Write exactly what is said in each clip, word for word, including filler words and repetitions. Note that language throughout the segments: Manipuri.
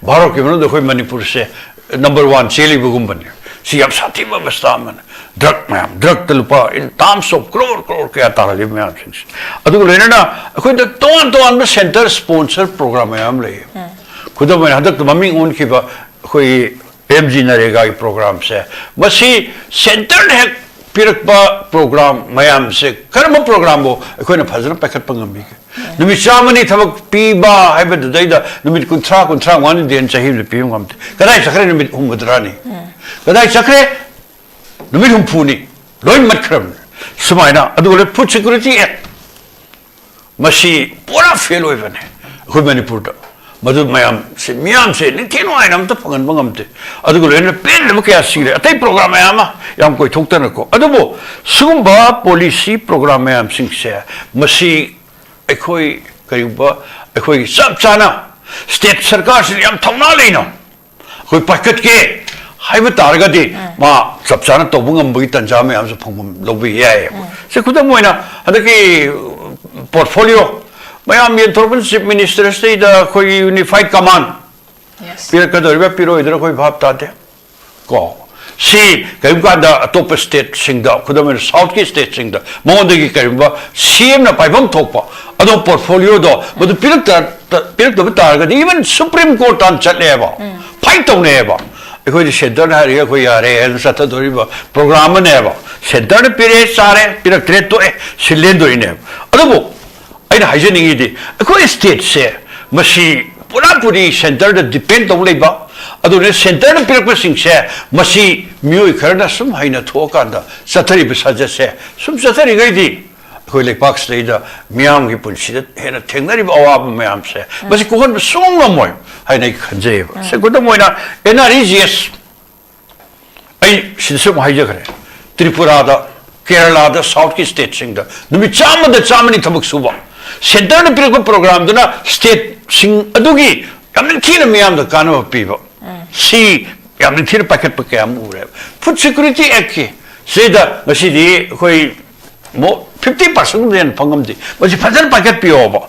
ꯚꯥꯔꯠꯀꯤ ꯃꯅꯨꯡꯗ ꯑꯩꯈꯣꯏ ꯃꯅꯤꯄꯨꯔꯁꯦ ꯅꯝꯕꯔ ꯋꯥꯟ ꯆꯦꯜꯂꯤꯕꯒꯨꯝꯕꯅꯤ꯫ ꯁꯤ ꯌꯥꯝ ꯁꯥꯊꯤꯕ ꯑꯕꯁꯇꯥ ꯑꯃꯅꯤ꯫ ꯗ꯭ꯔꯒ ꯃꯌꯥꯝ, ꯗ꯭ꯔꯒꯇ ꯂꯨꯄꯥ in terms of crore crore ꯀꯌꯥ ꯇꯥꯔꯜꯂꯤꯕ ꯃꯌꯥꯝꯁꯤꯡꯁꯦ꯫ ꯑꯗꯨꯒ ꯂꯣꯏꯅꯅ ꯑꯩꯈꯣꯏꯗ ꯇꯣꯉꯥꯟ ꯇꯣꯉꯥꯟꯕ ꯁꯦꯟꯇꯔ ꯁ꯭ꯄꯣꯟꯁꯔ ꯄ꯭ꯔꯣꯒ꯭ꯔꯥꯝ ꯃꯌꯥꯝ ꯂꯩ꯫ ꯈꯨꯗꯝ ꯑꯣꯏꯅ ꯍꯟꯗꯛꯇ ꯃꯃꯤꯡ ꯑꯣꯟꯈꯤꯕ ꯑꯩꯈꯣꯏꯒꯤ ꯑꯦꯝ ꯖꯤ ꯅꯔꯦꯒꯥꯒꯤ ꯄ꯭ꯔꯣꯒ꯭ꯔꯥꯝꯁꯦ, ꯃꯁꯤ ꯁꯦꯟꯇꯔꯅ ꯍꯦꯛ ꯄꯤꯔꯛꯄ ꯄ꯭ꯔꯣꯒ꯭ꯔꯥꯝ ꯃꯌꯥꯝꯁꯦ, ꯀꯔꯝꯕ ꯄ꯭ꯔꯣꯒ꯭ꯔꯥꯝꯕꯨ ꯑꯩꯈꯣꯏꯅ ꯐꯖꯅ ꯄꯥꯏꯈꯠꯄ ꯉꯝꯃꯤꯒꯦ? ꯅꯨꯃꯤꯠ ꯆꯥꯝꯃꯅꯤ ꯊꯕꯛ ꯄꯤꯕ ꯍꯥꯏꯕꯗꯨꯗꯩꯗ ꯅꯨꯃꯤꯠ ꯀꯨꯟꯊ꯭ꯔꯥ, ꯀꯨꯟꯊ꯭ꯔꯥ ꯃꯉꯥꯅꯤ ꯗꯦꯟ ꯆꯍꯤ ꯑꯃꯗ ꯄꯤꯕ ꯉꯝꯗꯦ꯫ ꯀꯗꯥꯏ ꯆꯠꯈ꯭ꯔꯦ ꯅꯨꯃꯤꯠ ꯍꯨꯝꯐꯨꯇꯔꯥꯅꯤ? ꯀꯗꯥꯏ ꯆꯠꯈ꯭ꯔꯦ? ꯅꯨꯃꯤꯠ ꯍꯨꯝꯐꯨꯅꯤ ꯂꯣꯏ ꯃꯠꯈ꯭ꯔꯕꯅꯤ꯫ ꯁꯨꯃꯥꯏꯅ, ꯑꯗꯨꯒ ꯂꯣꯏ ꯐꯨꯗ ꯁꯦꯀ꯭ꯌꯨꯔꯤꯇꯤ ꯑꯦꯛ, ꯃꯁꯤ ꯄꯨꯔꯥ ꯐꯦꯜ ꯑꯣꯏꯕꯅꯦ ꯑꯩꯈꯣꯏ ꯃꯅꯤꯄꯨꯔꯗ꯫ ꯃꯗꯨ ꯃꯌꯥꯝꯁꯦ, ꯃꯤꯌꯥꯝꯁꯦ ꯅꯤꯡꯊꯤ ꯅꯨꯡꯉꯥꯏꯅ ꯑꯝꯇ ꯐꯪꯍꯟꯕ ꯉꯝꯗꯦ꯫ ꯑꯗꯨꯒ ꯂꯣꯏꯅꯅ ꯄꯦꯟꯗꯕ ꯀꯌꯥ ꯁꯤꯔꯦ꯫ ꯑꯇꯩ ꯄ꯭ꯔꯣꯒ꯭ꯔꯥꯝ ꯃꯌꯥꯝ ꯑꯃ ꯌꯥꯝ ꯀꯣꯏꯊꯣꯛꯇꯅꯀꯣ꯫ ꯑꯗꯨꯕꯨ ꯁꯤꯒꯨꯝꯕ ꯄꯣꯂꯤꯁꯤ ꯄ꯭ꯔꯣꯒ꯭ꯔꯥꯝ ꯃꯌꯥꯝꯁꯤꯡꯁꯦ, ꯃꯁꯤ ꯑꯩꯈꯣꯏ ꯀꯔꯤꯒꯨꯝꯕ ꯑꯩꯈꯣꯏꯒꯤ ꯆꯞ ꯆꯥꯅ ꯁ꯭ꯇꯦꯠ ꯁꯔꯀꯥꯔꯁꯤꯅ ꯌꯥꯝ ꯊꯧꯅꯥ ꯂꯩꯅ ꯑꯩꯈꯣꯏ ꯄꯥꯏꯈꯠꯀꯦ ꯍꯥꯏꯕ ꯇꯥꯔꯒꯗꯤ, ꯃꯥ ꯆꯞ ꯆꯥꯅ ꯇꯧꯕ ꯉꯝꯕꯒꯤ ꯇꯥꯟꯖꯥ ꯃꯌꯥꯝꯁꯨ ꯐꯪꯐꯝ ꯂꯧꯕ ꯌꯥꯏꯌꯦꯕ꯫ ꯁꯤ ꯈꯨꯗꯝ ꯑꯣꯏꯅ ꯍꯟꯗꯛꯀꯤ ꯄꯣꯔꯠꯐꯣꯂꯤꯑꯣ ꯃꯌꯥꯝ ꯌꯦꯟꯊꯣꯔꯛꯄꯅ ꯆꯤꯐ ꯃꯤꯅꯤꯁꯇꯔꯁꯤꯗꯩꯗ ꯑꯩꯈꯣꯏꯒꯤ ꯌꯨꯅꯤꯐꯥꯏꯠ ꯀꯃꯥꯟ ꯄꯤꯔꯛꯀꯗꯧꯔꯤꯕ꯭ꯔꯥ ꯄꯤꯔꯣꯏꯗ꯭ꯔꯥ ꯑꯩꯈꯣꯏ ꯚꯥꯞ ꯇꯥꯗꯦ꯫ ꯀꯣ, ꯁꯤ ꯀꯔꯤꯒꯨꯝꯕ ꯀꯥꯟꯗ ꯑꯇꯣꯞꯄ ꯁ꯭ꯇꯦꯠꯁꯤꯡꯗ, ꯈꯨꯗꯝ ꯑꯣꯏꯅ ꯁꯥꯎꯠꯀꯤ ꯁ꯭ꯇꯦꯠꯁꯤꯡꯗ ꯃꯉꯣꯟꯗꯒꯤ ꯀꯔꯤꯒꯨꯝꯕ ꯁꯤ ꯑꯦꯝꯅ ꯄꯥꯏꯐꯝ ꯊꯣꯛꯄ ꯑꯗꯣ ꯄꯣꯔꯠꯐꯣꯂꯤꯑꯣꯗꯣ ꯃꯗꯨ ꯄꯤꯔꯛꯇ-, ꯄꯤꯔꯛꯇꯕ ꯇꯥꯔꯒꯗꯤ, ꯏꯚꯟ ꯁꯨꯄ꯭ꯔꯤꯝ ꯀꯣꯔꯠ ꯇꯥꯟ ꯆꯠꯂꯦꯕ, ꯐꯥꯏꯠ ꯇꯧꯅꯩꯑꯕ꯫ ꯑꯩꯈꯣꯏꯗꯤ ꯁꯦꯟꯇꯔꯅ ꯍꯥꯏꯔꯒ ꯑꯩꯈꯣꯏ ꯌꯥꯔꯦ ꯍꯥꯏꯅ ꯆꯠꯊꯗꯣꯔꯤꯕ ꯄ꯭ꯔꯣꯒ꯭ꯔꯥꯝ ꯑꯃꯅꯦꯕ꯫ ꯁꯦꯟꯇꯔꯅ ꯄꯤꯔꯦ, ꯆꯥꯔꯦ, ꯄꯤꯔꯛꯇ꯭ꯔꯦ, ꯇꯣꯛꯑꯦ, ꯁꯤ ꯂꯦꯟꯗꯣꯔꯤꯅꯦꯕ꯫ ꯑꯗꯨꯕꯨ ꯑꯩꯅ ꯍꯥꯏꯖꯅꯤꯡꯉꯤꯗꯤ, ꯑꯩꯈꯣꯏ ꯁ꯭ꯇꯦꯠꯁꯦ ꯃꯁꯤ ꯄꯨꯔꯥ ꯄꯨꯔꯤ ꯁꯦꯟꯇꯔꯗ ꯗꯤꯄꯦꯟ ꯇꯧ ꯂꯩꯕ, ꯑꯗꯨꯅ ꯁꯦꯟꯇꯔꯅ ꯄꯤꯔꯛꯄꯁꯤꯡꯁꯦ ꯃꯁꯤ ꯃꯤꯑꯣꯏ ꯈꯔꯅ ꯁꯨꯝ ꯍꯩꯅ ꯊꯣꯛꯑꯀꯥꯟꯗ ꯆꯠꯊꯔꯤꯕ ꯁꯥꯖꯠꯁꯦ ꯁꯨꯝ ꯆꯠꯊꯔꯤꯉꯩꯗꯤ ꯑꯩꯈꯣꯏ ꯂꯩꯄꯥꯛꯁꯤꯗꯩꯗ ꯃꯤꯌꯥꯝꯒꯤ ꯄꯨꯟꯁꯤꯗ ꯍꯦꯟꯅ ꯊꯦꯡꯅꯔꯤꯕ ꯑꯋꯥꯕ ꯃꯌꯥꯝꯁꯦ ꯃꯁꯤ ꯀꯣꯛꯍꯟꯕ ꯁꯨꯡꯉꯝ ꯉꯝꯃꯣꯏ ꯍꯥꯏꯅ ꯑꯩ ꯈꯟꯖꯩꯌꯦꯕ꯫ ꯁꯦ, ꯈꯨꯗꯝ ꯑꯣꯏꯅ ꯑꯦꯟ ꯑꯥꯔ ꯏ ꯖꯤ ꯑꯦꯁ, ꯑꯩ ꯁꯤꯗꯁꯨ ꯑꯃꯨꯛ ꯍꯥꯏꯖꯈ꯭ꯔꯦ, ꯇ꯭ꯔꯤꯄꯨꯔꯥꯗ, ꯀꯦꯔꯂꯥꯗ, ꯁꯥꯎꯠꯀꯤ ꯁ꯭ꯇꯦꯠꯁꯤꯡꯗ ꯅꯨꯃꯤꯠ ꯆꯥꯝꯃꯗ ꯆꯥꯝꯃꯅꯤ ꯊꯕꯛ ꯁꯨꯕ꯫ ꯁꯦꯟꯇꯔꯅ ꯄꯤꯔꯛꯄ ꯄ꯭ꯔꯣꯒ꯭ꯔꯥꯝꯗꯨꯅ ꯁ꯭ꯇꯦꯠꯁꯤꯡ ꯑꯗꯨꯒꯤ ꯌꯥꯝ ꯅꯤꯡꯊꯤꯅ ꯃꯤꯌꯥꯝꯗ ꯀꯥꯟꯅꯕ ꯄꯤꯕ꯫ ꯁꯤ ꯌꯥꯝ ꯅꯤꯡꯊꯤꯅ ꯄꯥꯏꯈꯠꯄ ꯀꯌꯥ ꯑꯃ ꯎꯔꯦꯕ꯫ ꯐꯨꯗ ꯁꯦꯀ꯭ꯌꯨꯔꯤꯇꯤ ꯑꯦꯛꯀꯤ ꯁꯤꯗ ꯉꯁꯤꯗꯤ ꯑꯩꯈꯣꯏ ꯐꯤꯐꯇꯤ ꯄꯥꯔꯁꯦꯟ ꯍꯦꯟꯅ ꯐꯪꯉꯝꯗꯦ꯫ ꯃꯁꯤ ꯐꯖꯅ ꯄꯥꯏꯈꯠꯄꯤꯌꯣꯕ꯫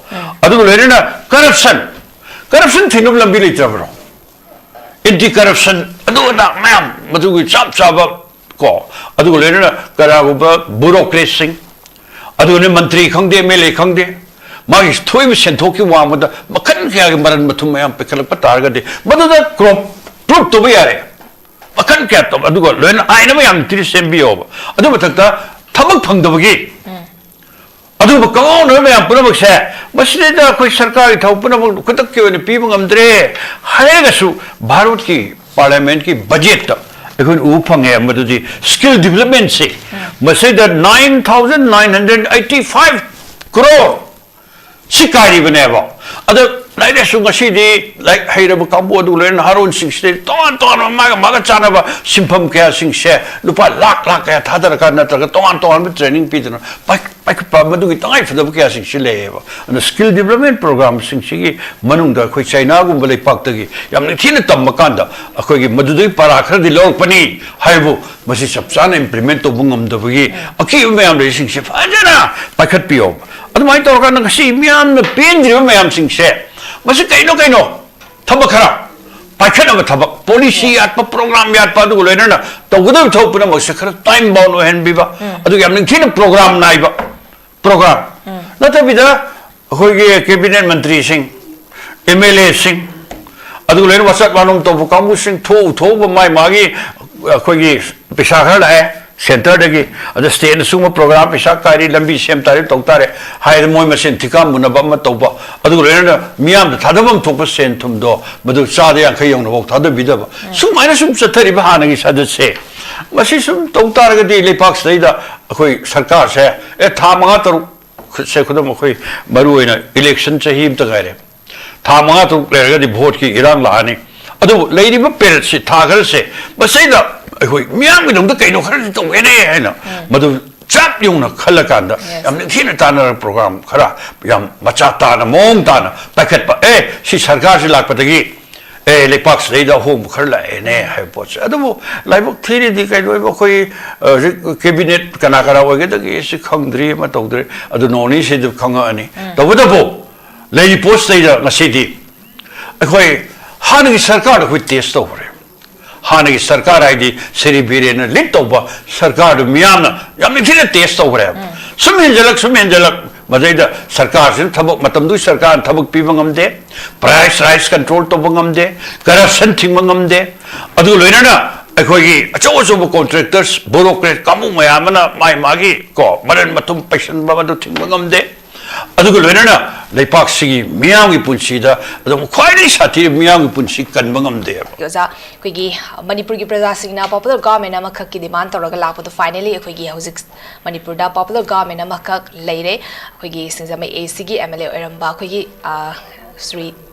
ꯑꯗꯨꯒ ꯂꯣꯏꯅꯅ ꯀꯔꯞꯁꯟ, ꯀꯔꯞꯁꯟ ꯊꯤꯡꯅꯕ ꯂꯝꯕꯤ ꯂꯩꯇ꯭ꯔꯕ꯭ꯔꯣ? ꯑꯦꯟꯇꯤ ꯀꯔꯞꯁꯟ, ꯑꯗꯨ ꯑꯗꯥ ꯃꯌꯥꯝ, ꯃꯗꯨꯒꯤ ꯆꯞ ꯆꯥꯕ ꯀꯣ, ꯑꯗꯨꯒ ꯂꯣꯏꯅꯅ ꯀꯅꯥꯒꯨꯝꯕ ꯕ꯭ꯌꯨꯔꯣꯀ꯭ꯔꯦꯠꯁꯤꯡ, ꯑꯗꯨꯒꯅꯦ ꯃꯟꯇ꯭ꯔꯤ ꯈꯪꯗꯦ, ꯑꯦꯝ ꯑꯦꯜ ꯑꯦ ꯈꯪꯗꯦ, ꯃꯥꯒꯤ ꯊꯣꯛꯏꯕ ꯁꯦꯟꯊꯣꯛꯀꯤ ꯋꯥꯡꯃꯗ ꯃꯈꯜ ꯀꯌꯥꯒꯤ ꯃꯔꯟ ꯃꯊꯨꯝ ꯃꯌꯥꯝ ꯄꯤꯈꯠꯂꯛꯄ ꯇꯥꯔꯒꯗꯤ, ꯃꯗꯨꯗ ꯀ꯭ꯔꯣꯞ ꯄ꯭ꯔꯨꯞ ꯇꯧꯕ ꯌꯥꯔꯦ꯫ ꯃꯈꯜ ꯀꯌꯥ ꯇꯧꯕ, ꯑꯗꯨꯒ ꯂꯣꯏꯅ ꯑꯥꯏꯟ ꯑꯃ ꯌꯥꯝ ꯊꯤꯅ ꯁꯦꯝꯕꯤꯌꯣꯕ꯫ ꯑꯗꯨ ꯃꯊꯛꯇ ꯊꯕꯛ ꯐꯪꯗꯕꯒꯤ ꯑꯗꯨꯒꯨꯝꯕ ꯀꯥꯡꯉꯧꯅꯕ ꯃꯌꯥꯝ ꯄꯨꯝꯅꯃꯛꯁꯦ, ꯃꯁꯤꯗꯩꯗ ꯑꯩꯈꯣꯏ ꯁꯔꯀꯥꯔꯒꯤ ꯊꯕꯛ ꯄꯨꯝꯅꯃꯛ ꯈꯨꯗꯛꯀꯤ ꯑꯣꯏꯅ ꯄꯤꯕ ꯉꯝꯗ꯭ꯔꯦ ꯍꯥꯏꯔꯒꯁꯨ, ꯚꯥꯔꯠꯀꯤ ꯄꯥꯔꯂꯤꯌꯥꯃꯦꯟꯠꯀꯤ ꯕꯖꯦꯠꯇ ꯑꯩꯈꯣꯏꯅ ꯎꯕ ꯐꯪꯉꯦ꯫ ꯃꯗꯨꯗꯤ ꯁ꯭ꯀꯤꯜ ꯗꯤꯕꯂꯞꯃꯦꯟꯠꯁꯦ, ꯃꯁꯤꯗ nine thousand nine hundred eighty five crore ꯁꯤ ꯀꯥꯏꯔꯤꯕꯅꯦꯕ꯫ ꯑꯗ ꯂꯥꯏꯔꯤꯛ ꯂꯥꯏꯁꯨ ꯉꯁꯤꯗꯤ ꯂꯥꯏꯔꯤꯛ ꯍꯩꯔꯕ ꯀꯥꯡꯕꯨ ꯑꯗꯨ ꯂꯣꯏꯅ ꯅꯍꯥꯔꯣꯟꯁꯤꯡꯁꯤꯗ ꯇꯣꯉꯥꯟ ꯇꯣꯉꯥꯟꯕ ꯃꯥꯒ ꯃꯥꯒ ꯆꯥꯟꯅꯕ ꯁꯤꯟꯐꯝ ꯀꯌꯥꯁꯤꯡꯁꯦ ꯂꯨꯄꯥ ꯂꯥꯛ ꯂꯥꯛ ꯀꯌꯥ ꯊꯥꯗꯔꯀꯥꯟ ꯅꯠꯇ꯭ꯔꯒ ꯇꯣꯉꯥꯟ ꯇꯣꯉꯥꯟꯕ ꯇ꯭ꯔꯦꯅꯤꯡ ꯄꯤꯗꯅ ꯄꯥꯏ-, ꯄꯥꯏꯈꯠꯄ ꯃꯗꯨꯒꯤ ꯇꯉꯥꯏ ꯐꯗꯕ ꯀꯌꯥꯁꯤꯡꯁꯤ ꯂꯩꯌꯦꯕ꯫ ꯑꯗꯨꯅ ꯁ꯭ꯀꯤꯜ ꯗꯤꯕꯂꯞꯃꯦꯟꯠ ꯄ꯭ꯔꯣꯒ꯭ꯔꯥꯝꯁꯤꯡꯁꯤꯒꯤ ꯃꯅꯨꯡꯗ ꯑꯩꯈꯣꯏ ꯆꯥꯏꯅꯥꯒꯨꯝꯕ ꯂꯩꯄꯥꯛꯇꯒꯤ ꯌꯥꯝ ꯅꯤꯡꯊꯤꯅ ꯇꯝꯕ ꯀꯥꯟꯗ ꯑꯩꯈꯣꯏꯒꯤ ꯃꯗꯨꯗꯒꯤ ꯄꯔꯥ ꯈꯔꯗꯤ ꯂꯧꯔꯛꯄꯅꯤ ꯍꯥꯏꯕꯨ, ꯃꯁꯤ ꯆꯞ ꯆꯥꯅ ꯏꯝꯄ꯭ꯂꯤꯃꯦꯟꯠ ꯇꯧꯕ ꯉꯝꯗꯕꯒꯤ ꯑꯀꯤꯕ ꯃꯌꯥꯝ ꯂꯩꯔꯤꯁꯤꯡꯁꯦ ꯐꯖꯅ ꯄꯥꯏꯈꯠꯄꯤꯌꯣ꯫ ꯑꯗꯨꯃꯥꯏꯅ ꯇꯧꯔꯀꯥꯟꯗ ꯉꯁꯤ ꯃꯤꯌꯥꯝꯅ ꯄꯦꯟꯗ꯭ꯔꯤꯕ ꯃꯌꯥꯝꯁꯤꯡꯁꯦ, ꯃꯁꯤ ꯀꯩꯅꯣ ꯀꯩꯅꯣ ꯊꯕꯛ ꯈꯔ ꯄꯥꯏꯈꯠꯅꯕ ꯊꯕꯛ, ꯄꯣꯂꯤꯁꯤ ꯌꯥꯠꯄ, ꯄ꯭ꯔꯣꯒ꯭ꯔꯥꯝ ꯌꯥꯠꯄ, ꯑꯗꯨꯒ ꯂꯣꯏꯅꯅ ꯇꯧꯒꯗꯕ ꯊꯕꯛ ꯄꯨꯝꯅꯃꯛꯁꯦ ꯈꯔ ꯇꯥꯏꯝ ꯕꯥꯎꯟ ꯑꯣꯏꯍꯟꯕꯤꯕ, ꯑꯗꯨꯒ ꯌꯥꯝ ꯅꯤꯡꯊꯤꯅ ꯄ꯭ꯔꯣꯒ꯭ꯔꯥꯝ ꯅꯥꯏꯕ ꯄ꯭ꯔꯣꯒ꯭ꯔꯥꯝ ꯅꯠꯇꯕꯤꯗ, ꯑꯩꯈꯣꯏꯒꯤ ꯀꯦꯕꯤꯅꯦꯠ ꯃꯟꯇ꯭ꯔꯤꯁꯤꯡ, ꯑꯦꯝ ꯑꯦꯜ ꯑꯦꯁꯤꯡ, ꯑꯗꯨꯒ ꯂꯣꯏꯅ ꯋꯥꯆꯠ ꯋꯥꯅꯣꯝ ꯇꯧꯕ ꯀꯥꯡꯕꯨꯁꯤꯡ ꯊꯣꯛꯎ ꯊꯣꯛꯎꯕ ꯃꯥꯏ ꯃꯥꯒꯤ, ꯑꯩꯈꯣꯏꯒꯤ ꯄꯩꯁꯥ ꯈꯔ ꯂꯥꯛꯑꯦ ꯁꯦꯟꯇꯔꯗꯒꯤ, ꯑꯗ ꯁ꯭ꯇꯦꯠꯅ ꯁꯤꯒꯨꯝꯕ ꯄ꯭ꯔꯣꯒ꯭ꯔꯥꯝ ꯄꯩꯁꯥ ꯀꯥꯏꯔꯤ, ꯂꯝꯕꯤ ꯁꯦꯝ ꯇꯥꯔꯦ, ꯇꯧ ꯇꯥꯔꯦ ꯍꯥꯏꯗꯅ ꯃꯣꯏ ꯃꯁꯦꯟ ꯊꯤꯀꯥ ꯃꯨꯟꯅꯕ ꯑꯃ ꯇꯧꯕ, ꯑꯗꯨꯒ ꯂꯣꯏꯅꯅ ꯃꯤꯌꯥꯝꯗ ꯊꯥꯗꯐꯝ ꯊꯣꯛꯄ ꯁꯦꯟ ꯊꯨꯝꯗꯣ ꯃꯗꯨ ꯆꯥꯗ ꯌꯥꯡꯈꯩ ꯌꯧꯅꯐꯥꯎ ꯊꯥꯗꯕꯤꯗꯕ, ꯁꯨꯃꯥꯏꯅ ꯁꯨꯝ ꯆꯠꯊꯔꯤꯕ ꯍꯥꯟꯅꯒꯤ ꯁꯥꯖꯠꯁꯦ, ꯃꯁꯤ ꯁꯨꯝ ꯇꯧ ꯇꯥꯔꯒꯗꯤ ꯂꯩꯄꯥꯛꯁꯤꯗꯩꯗ ꯑꯩꯈꯣꯏ ꯁꯔꯀꯥꯔꯁꯦ, ꯑꯦ, ꯊꯥ ꯃꯉꯥ ꯇꯔꯨꯛ ꯁꯦ, ꯈꯨꯗꯝ, ꯑꯩꯈꯣꯏ ꯃꯔꯨ ꯑꯣꯏꯅ ꯏꯂꯦꯛꯁꯟ ꯆꯍꯤ ꯑꯃꯇ ꯉꯥꯏꯔꯦ꯫ ꯊꯥ ꯃꯉꯥ ꯇꯔꯨꯛ ꯂꯩꯔꯒꯗꯤ ꯚꯣꯠꯀꯤ ꯏꯔꯥꯡ ꯂꯥꯛꯑꯅꯤ꯫ ꯑꯗꯨꯕꯨ ꯂꯩꯔꯤꯕ ꯄꯦꯔꯦꯠꯁꯤ, ꯊꯥ ꯈꯔꯁꯦ, ꯃꯁꯤꯗ ꯑꯩꯈꯣꯏ ꯃꯤꯌꯥꯝꯒꯤꯗꯃꯛꯇ ꯀꯩꯅꯣ ꯈꯔꯗꯤ ꯇꯧꯒꯦꯅꯦ ꯍꯥꯏꯅ ꯃꯗꯨ ꯆꯞ ꯌꯨꯡꯅ ꯈꯜꯂꯀꯥꯟꯗ, ꯌꯥꯝ ꯅꯤꯡꯊꯤꯅ ꯇꯥꯟꯅꯔꯒ ꯄ꯭ꯔꯣꯒ꯭ꯔꯥꯝ ꯈꯔ ꯌꯥꯝ ꯃꯆꯥ ꯇꯥꯅ, ꯃꯑꯣꯡ ꯇꯥꯅ ꯄꯥꯏꯈꯠꯄ꯫ ꯑꯦ, ꯁꯤ ꯁꯔꯀꯥꯔꯁꯤ ꯂꯥꯛꯄꯗꯒꯤ, ꯑꯦ, ꯂꯩꯄꯥꯛꯁꯤꯗꯩꯗ ꯑꯍꯣꯡꯕ ꯈꯔ ꯂꯥꯛꯑꯦꯅꯦ ꯍꯥꯏꯕ ꯄꯣꯠꯁꯦ꯫ ꯑꯗꯨꯕꯨ ꯂꯥꯏꯕꯛ ꯊꯤꯔꯤꯗꯤ ꯀꯩꯗꯧꯋꯦꯕ, ꯑꯩꯈꯣꯏ, ꯑ, ꯍꯧꯖꯤꯛ ꯀꯦꯕꯤꯅꯦꯠ ꯀꯅꯥ ꯀꯅꯥ ꯑꯣꯏꯒꯗꯒꯦ ꯁꯤ ꯈꯪꯗ꯭ꯔꯤ, ꯑꯃ ꯇꯧꯗ꯭ꯔꯤ꯫ ꯑꯗꯨ ꯅꯣꯡ ꯅꯤꯅꯤꯁꯤꯗ ꯈꯪꯉꯛꯑꯅꯤ꯫ ꯇꯧꯕꯇꯕꯨ ꯂꯩꯔꯤ ꯄꯣꯠꯁꯤꯗꯩꯗ ꯉꯁꯤꯗꯤ ꯑꯩꯈꯣꯏ ꯍꯥꯟꯅꯒꯤ ꯁꯔꯀꯥꯔꯗ ꯑꯩꯈꯣꯏ ꯇꯦꯁ ꯇꯧꯈ꯭ꯔꯦ꯫ ꯍꯥꯟꯅꯒꯤ ꯁꯔꯀꯥꯔ ꯍꯥꯏꯗꯤ ꯁ꯭ꯔꯤ ꯕꯤꯔꯦꯟꯅ ꯂꯤꯗ ꯇꯧꯕ ꯁꯔꯀꯥꯔꯗꯨ ꯃꯤꯌꯥꯝꯅ ꯌꯥꯝ ꯅꯤꯡꯊꯤꯅ ꯇꯦꯁ ꯇꯧꯈ꯭ꯔꯦꯕ꯫ ꯁꯨꯝ ꯍꯦꯟꯖꯜꯂꯛ, ꯁꯨꯝ ꯍꯦꯟꯖꯜꯂꯛ, ꯃꯗꯩꯗ ꯁꯔꯀꯥꯔꯁꯤꯅ ꯊꯕꯛ, ꯃꯇꯝꯗꯨꯒꯤ ꯁꯔꯀꯥꯔꯅ ꯊꯕꯛ ꯄꯤꯕ ꯉꯝꯗꯦ, ꯄ꯭ꯔꯥꯏꯁ ꯔꯥꯏꯁ ꯀꯟꯇ꯭ꯔꯣꯜ ꯇꯧꯕ ꯉꯝꯗꯦ, ꯀꯔꯞꯁꯟ ꯊꯤꯡꯕ ꯉꯝꯗꯦ꯫ ꯑꯗꯨꯒ ꯂꯣꯏꯅꯅ ꯑꯩꯈꯣꯏꯒꯤ ꯑꯆꯧ ꯑꯆꯧꯕ ꯀꯣꯟꯇ꯭ꯔꯦꯛꯇꯔꯁ, ꯕꯣꯔꯣꯀ꯭ꯔꯦꯠ ꯀꯥꯡꯕꯨ ꯃꯌꯥꯝ ꯑꯃꯅ ꯃꯥꯏ ꯃꯥꯒꯤ ꯀꯣ ꯃꯔꯟ ꯃꯊꯨꯝ ꯄꯩꯁꯟꯕ ꯃꯗꯨ ꯊꯤꯡꯕ ꯉꯝꯗꯦ꯫ ꯑꯗꯨꯒ ꯂꯣꯏꯅꯅ ꯂꯩꯄꯥꯛꯁꯤꯒꯤ ꯃꯤꯌꯥꯝꯒꯤ ꯄꯨꯟꯁꯤꯗ ꯑꯗꯨꯝ ꯈ꯭ꯋꯥꯏꯗꯒꯤ ꯁꯥꯊꯤꯕ ꯃꯤꯌꯥꯝꯒꯤ ꯄꯨꯟꯁꯤ ꯀꯟꯕ ꯉꯝꯗꯦꯕ꯫ ꯑꯣꯖꯥ, ꯑꯩꯈꯣꯏꯒꯤ ꯃꯅꯤꯄꯨꯔꯒꯤ ꯄ꯭ꯔꯖꯥꯁꯤꯡꯅ ꯄꯣꯄꯨꯂꯔ ꯒꯚꯔꯟꯃꯦꯟ ꯑꯃꯈꯛꯀꯤ ꯗꯤꯃꯥꯟ ꯇꯧꯔꯒ ꯂꯥꯛꯄꯗꯣ ꯐꯥꯏꯅꯦꯂꯤ ꯑꯩꯈꯣꯏꯒꯤ ꯍꯧꯖꯤꯛ ꯃꯅꯤꯄꯨꯔꯗ ꯄꯣꯄꯨꯂꯔ ꯒꯚꯔꯟꯃꯦꯟ ꯑꯃꯈꯛ ꯂꯩꯔꯦ꯫ ꯑꯩꯈꯣꯏꯒꯤ ꯁꯤꯡꯖꯃꯩ ꯑꯦ ꯁꯤꯒꯤ ꯑꯦꯝ ꯑꯦꯜ ꯑꯦ ꯑꯣꯏꯔꯝꯕ ꯑꯩꯈꯣꯏꯒꯤ, ꯑ, ꯁ꯭ꯔꯤ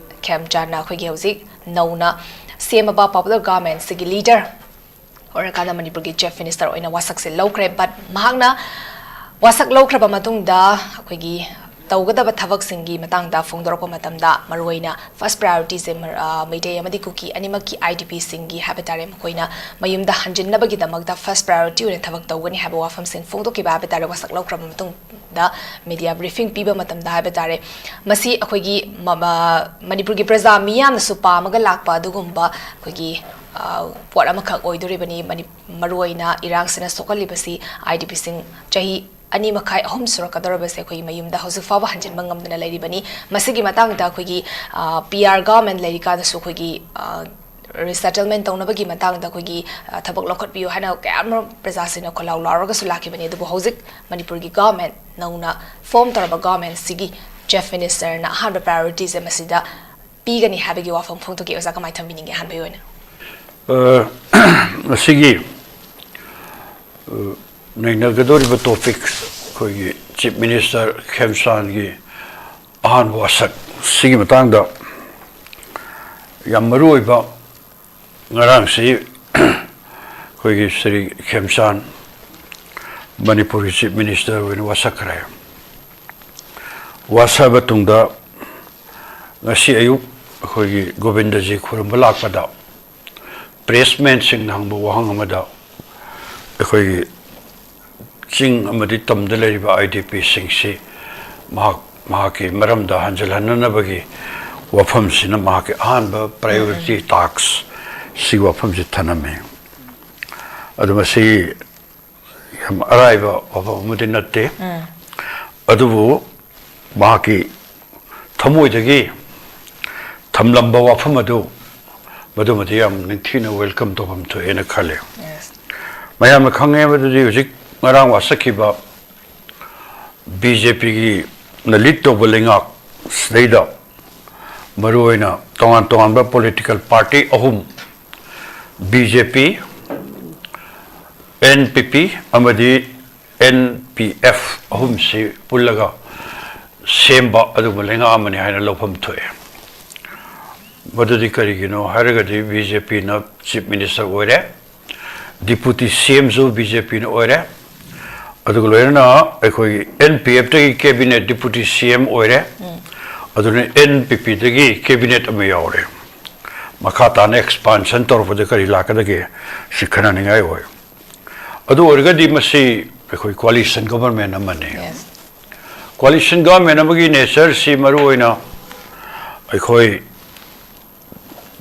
ꯈꯦꯝꯆꯥꯟꯅ ꯑꯩꯈꯣꯏꯒꯤ ꯍꯧꯖꯤꯛ ꯅꯧꯅ ꯁꯦꯝꯃꯕ ꯄꯣꯄꯨꯂꯔ ꯒꯚꯔꯟꯃꯦꯟꯁꯤꯒꯤ ꯂꯤꯗꯔ ꯑꯣꯏꯔꯀꯥꯟꯗ ꯃꯅꯤꯄꯨꯔꯒꯤ ꯆꯤꯐ ꯃꯤꯅꯤꯁꯇꯔ ꯑꯣꯏꯅ ꯋꯥꯁꯛꯁꯦ ꯂꯧꯈ꯭ꯔꯦ꯫ ꯕꯠ ꯃꯍꯥꯛꯅ ꯋꯥꯁꯛ ꯂꯧꯈ꯭ꯔꯕ ꯃꯇꯨꯡꯗ ꯑꯩꯈꯣꯏꯒꯤ ꯇꯧꯒꯗꯕ ꯊꯕꯛꯁꯤꯡꯒꯤ ꯃꯇꯥꯡꯗ ꯐꯣꯡꯗꯣꯔꯛꯄ ꯃꯇꯝꯗ ꯃꯔꯨꯑꯣꯏꯅ ꯐꯥꯔꯁ ꯄ꯭ꯔꯥꯏꯌꯣꯔꯤꯇꯤꯁꯦ ꯃꯔ-, ꯑ, ꯃꯩꯇꯩ ꯑꯃꯗꯤ ꯀꯨꯀꯤ ꯑꯅꯤꯃꯛꯀꯤ ꯑꯥꯏ ꯗꯤ ꯄꯤꯁꯤꯡꯒꯤ ꯍꯥꯏꯕ ꯇꯥꯔꯦ, ꯃꯈꯣꯏꯅ ꯃꯌꯨꯝꯗ ꯍꯟꯖꯤꯟꯅꯕꯒꯤꯗꯃꯛꯇ ꯐꯥꯔꯁ ꯄ꯭ꯔꯥꯏꯌꯣꯔꯤꯇꯤ ꯑꯣꯏꯅ ꯊꯕꯛ ꯇꯧꯒꯅꯤ ꯍꯥꯏꯕ ꯋꯥꯐꯝꯁꯤꯡ ꯐꯣꯡꯗꯣꯛꯈꯤꯕ ꯍꯥꯏꯕ ꯇꯥꯔꯦ꯫ ꯋꯥꯁꯛ ꯂꯧꯈ꯭ꯔꯕ ꯃꯇꯨꯡꯗ ꯃꯤꯗꯤꯌꯥ ꯕ꯭ꯔꯤꯐꯤꯡ ꯄꯤꯕ ꯃꯇꯝꯗ ꯍꯥꯏꯕ ꯇꯥꯔꯦ, ꯃꯁꯤ ꯑꯩꯈꯣꯏꯒꯤ ꯃ-, ꯃ-, ꯃꯅꯤꯄꯨꯔꯒꯤ ꯄ꯭ꯔꯖꯥ ꯃꯤꯌꯥꯝꯅꯁꯨ ꯄꯥꯝꯃꯒ ꯂꯥꯛꯄ ꯑꯗꯨꯒꯨꯝꯕ ꯑꯩꯈꯣꯏꯒꯤ, ꯑ, ꯄꯣꯠ ꯑꯃꯈꯛ ꯑꯣꯏꯗꯣꯔꯤꯕꯅꯤ꯫ ꯃꯅꯤ-, ꯃꯔꯨꯑꯣꯏꯅ ꯏꯔꯥꯡꯁꯤꯅ ꯁꯣꯛꯍꯜꯂꯤꯕꯁꯤ ꯑꯥꯏ ꯗꯤ ꯄꯤꯁꯤꯡ ꯆꯍꯤ ꯑꯅꯤ ꯃꯈꯥꯏ, ꯑꯍꯨꯝ ꯁꯨꯔꯛꯀꯗꯧꯔꯕꯁꯦ ꯑꯩꯈꯣꯏꯒꯤ ꯃꯌꯨꯝꯗ ꯍꯧꯖꯤꯛ ꯐꯥꯎꯕ ꯍꯟꯖꯤꯟꯕ ꯉꯝꯗꯅ ꯂꯩꯔꯤꯕꯅꯤ꯫ ꯃꯁꯤꯒꯤ ꯃꯇꯥꯡꯗ ꯑꯩꯈꯣꯏꯒꯤ, ꯑ, ꯄꯤ ꯑꯥꯔ ꯒꯚꯔꯟꯃꯦꯟ ꯂꯩꯔꯤꯀꯥꯟꯗꯁꯨ ꯑꯩꯈꯣꯏꯒꯤ, ꯑ, ꯔꯤꯁꯦꯇꯜꯃꯦꯟ ꯇꯧꯅꯕꯒꯤ ꯃꯇꯥꯡꯗ ꯑꯩꯈꯣꯏꯒꯤ, ꯑ, ꯊꯕꯛ ꯂꯧꯈꯠꯄꯤꯌꯨ ꯍꯥꯏꯅ ꯀꯌꯥ ꯑꯃꯔꯣꯝ ꯄ꯭ꯔꯖꯥꯁꯤꯡꯅ ꯈꯣꯜꯂꯥꯎ ꯂꯥꯎꯔꯒꯁꯨ ꯂꯥꯛꯈꯤꯕꯅꯤ꯫ ꯑꯗꯨꯕꯨ ꯍꯧꯖꯤꯛ ꯃꯅꯤꯄꯨꯔꯒꯤ ꯒꯚꯔꯟꯃꯦꯟ ꯅꯧꯅ ꯐꯣꯔꯝ ꯇꯧꯔꯕ ꯒꯚꯔꯟꯃꯦꯟꯁꯤꯒꯤ ꯆꯤꯐ ꯃꯤꯅꯤꯁꯇꯔꯅ ꯑꯍꯥꯟꯕ ꯄ꯭ꯔꯥꯏꯌꯣꯔꯤꯇꯤꯁꯦ ꯃꯁꯤꯗ ꯄꯤꯒꯅꯤ ꯍꯥꯏꯕꯒꯤ ꯋꯥꯐꯝ ꯐꯣꯡꯗꯣꯛꯈꯤ꯫ ꯑꯣꯖꯥ, ꯀꯃꯥꯏꯅ ꯊꯝꯕꯤꯅꯤꯡꯉꯤ ꯑꯍꯥꯟꯕꯒꯤ ꯑꯣꯏꯅ? ꯑ, ꯉꯁꯤꯒꯤ, ꯑ, ꯅꯩꯅꯒꯗꯧꯔꯤꯕ ꯇꯣꯄꯤꯛ ꯑꯩꯈꯣꯏꯒꯤ ꯆꯤꯐ ꯃꯤꯅꯤꯁꯇꯔ ꯈꯦꯝꯆꯥꯟꯒꯤ ꯑꯍꯥꯟꯕ ꯋꯥꯁꯛ ꯁꯤꯒꯤ ꯃꯇꯥꯡꯗ ꯌꯥꯝ ꯃꯔꯨ ꯑꯣꯏꯕ, ꯉꯔꯥꯡꯁꯤ ꯑꯩꯈꯣꯏꯒꯤ ꯁ꯭ꯔꯤ ꯈꯦꯝꯆꯥꯟ ꯃꯅꯤꯄꯨꯔꯒꯤ ꯆꯤꯐ ꯃꯤꯅꯤꯁꯇꯔ ꯑꯣꯏꯅ ꯋꯥꯁꯛꯈ꯭ꯔꯦ꯫ ꯋꯥꯁꯛꯑꯕ ꯇꯨꯡꯗ ꯉꯁꯤ ꯑꯌꯨꯛ ꯑꯩꯈꯣꯏꯒꯤ ꯒꯣꯕꯤꯟꯗꯖꯤ ꯈꯨꯔꯨꯝꯕ ꯂꯥꯛꯄꯗ ꯄ꯭ꯔꯦꯁꯃꯦꯟꯁꯤꯡꯅ ꯍꯪꯕ ꯋꯥꯍꯪ ꯑꯃꯗ ꯑꯩꯈꯣꯏꯒꯤ ꯆꯤꯡ ꯑꯃꯗꯤ ꯇꯝꯗ ꯂꯩꯔꯤꯕ ꯑꯥꯏ ꯗꯤ ꯄꯤꯁꯤꯡꯁꯤ ꯃꯍꯥꯛ, ꯃꯍꯥꯛꯀꯤ ꯃꯔꯝꯗ ꯍꯟꯖꯤꯜꯍꯟꯅꯅꯕꯒꯤ ꯋꯥꯐꯝꯁꯤꯅ ꯃꯍꯥꯛꯀꯤ ꯑꯍꯥꯟꯕ priority task ꯁꯤ ꯋꯥꯐꯝꯁꯤ ꯊꯅꯝꯃꯤ꯫ ꯑꯗꯨ ꯃꯁꯤ ꯌꯥꯝ ꯑꯔꯥꯏꯕ ꯋꯥꯐꯝ ꯑꯃꯗꯤ ꯅꯠꯇꯦ꯫ ꯑꯗꯨꯕꯨ ꯃꯍꯥꯛꯀꯤ ꯊꯃꯣꯏꯗꯒꯤ ꯊꯝꯂꯝꯕ ꯋꯥꯐꯝ ꯑꯗꯨ, ꯃꯗꯨꯃꯗꯤ ꯌꯥꯝ ꯅꯤꯡꯊꯤꯅ welcome ꯇꯧꯐꯝ ꯊꯣꯛꯑꯦꯅ ꯈꯜꯂꯦ꯫ ꯃꯌꯥꯝꯅ ꯈꯪꯉꯦ ꯃꯗꯨꯗꯤ ꯍꯧꯖꯤꯛ ꯉꯔꯥꯡ ꯋꯥꯁꯛꯈꯤꯕ BJPꯒꯤꯅ lead ꯇꯧꯕ ꯂꯩꯉꯥꯛ ꯁꯤꯗꯩꯗ ꯃꯔꯨꯑꯣꯏꯅ ꯇꯣꯉꯥꯟ ꯇꯣꯉꯥꯟꯕ political party ꯑꯍꯨꯝ, BJP, NPP ꯑꯃꯗꯤ NPF ꯑꯍꯨꯝꯁꯤ ꯄꯨꯜꯂꯒ ꯁꯦꯝꯕ ꯑꯗꯨꯒꯨꯝꯕ ꯂꯩꯉꯥꯛ ꯑꯃꯅꯤ ꯍꯥꯏꯅ ꯂꯧꯐꯝ ꯊꯣꯛꯑꯦ꯫ ꯃꯗꯨꯗꯤ ꯀꯔꯤꯒꯤꯅꯣ ꯍꯥꯏꯔꯒꯗꯤ BJPꯅ Chief Minister ꯑꯣꯏꯔꯦ, Deputy CMꯁꯨ BJPꯅ ꯑꯣꯏꯔꯦ, ꯑꯗꯨꯒ ꯂꯣꯏꯅꯅ ꯑꯩꯈꯣꯏꯒꯤ NPFꯇꯒꯤ cabinet Deputy CM ꯑꯣꯏꯔꯦ, ꯑꯗꯨꯅ NPPꯗꯒꯤ cabinet ꯑꯃ ꯌꯥꯎꯔꯦ꯫ ꯃꯈꯥ ꯇꯥꯅ expansion ꯇꯧꯔꯛꯄꯗ ꯀꯔꯤ ꯂꯥꯛꯀꯗꯒꯦ ꯁꯤ ꯈꯟꯅꯅꯤꯡꯉꯥꯏ ꯑꯣꯏ꯫ ꯑꯗꯨ ꯑꯣꯏꯔꯒꯗꯤ ꯃꯁꯤ ꯑꯩꯈꯣꯏ coalition government ꯑꯃꯅꯤ꯫ Coalition government ꯑꯃꯒꯤ natureꯁꯤ ꯃꯔꯨꯑꯣꯏꯅ ꯑꯩꯈꯣꯏ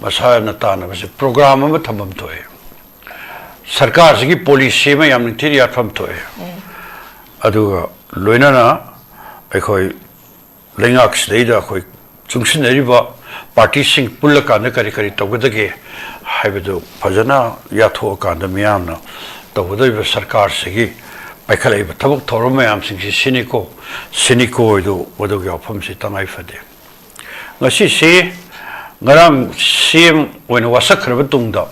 ꯃꯁꯥꯅ ꯇꯥꯟꯅꯕꯁꯦ program ꯑꯃ ꯊꯝꯐꯝ ꯊꯣꯛꯑꯦ꯫ ꯁꯔꯀꯥꯔꯁꯤꯒꯤ policy ꯑꯃ ꯌꯥꯝ ꯅꯤꯡꯊꯤꯅ ꯌꯥꯠꯐꯝ ꯊꯣꯛꯑꯦ꯫ ꯑꯗꯨꯒ ꯂꯣꯏꯅꯅ ꯑꯩꯈꯣꯏ ꯂꯩꯉꯥꯛꯁꯤꯗꯩꯗ ꯑꯩꯈꯣꯏ ꯆꯨꯡꯁꯤꯟꯅꯔꯤꯕ partyꯁꯤꯡ ꯄꯨꯜꯂꯀꯥꯟꯗ ꯀꯔꯤ ꯀꯔꯤ ꯇꯧꯒꯗꯒꯦ ꯍꯥꯏꯕꯗꯨ ꯐꯖꯅ ꯌꯥꯊꯣꯛꯑꯀꯥꯟꯗ ꯃꯤꯌꯥꯝꯅ ꯇꯧꯒꯗꯧꯔꯤꯕ ꯁꯔꯀꯥꯔꯁꯤꯒꯤ ꯄꯥꯏꯈꯠꯂꯛꯏꯕ ꯊꯕꯛ ꯊꯧꯔꯝ ꯃꯌꯥꯝꯁꯤꯡꯁꯤ ꯁꯤꯅꯤꯀꯣ, ꯁꯤꯅꯤꯀꯣ ꯍꯥꯏꯗꯨ ꯃꯗꯨꯒꯤ ꯋꯥꯐꯝꯁꯤ ꯇꯉꯥꯏ ꯐꯗꯦ꯫ ꯉꯁꯤꯁꯤ ꯉꯔꯥꯡ CM ꯑꯣꯏꯅ ꯋꯥꯁꯛꯈ꯭ꯔꯕ ꯇꯨꯡꯗ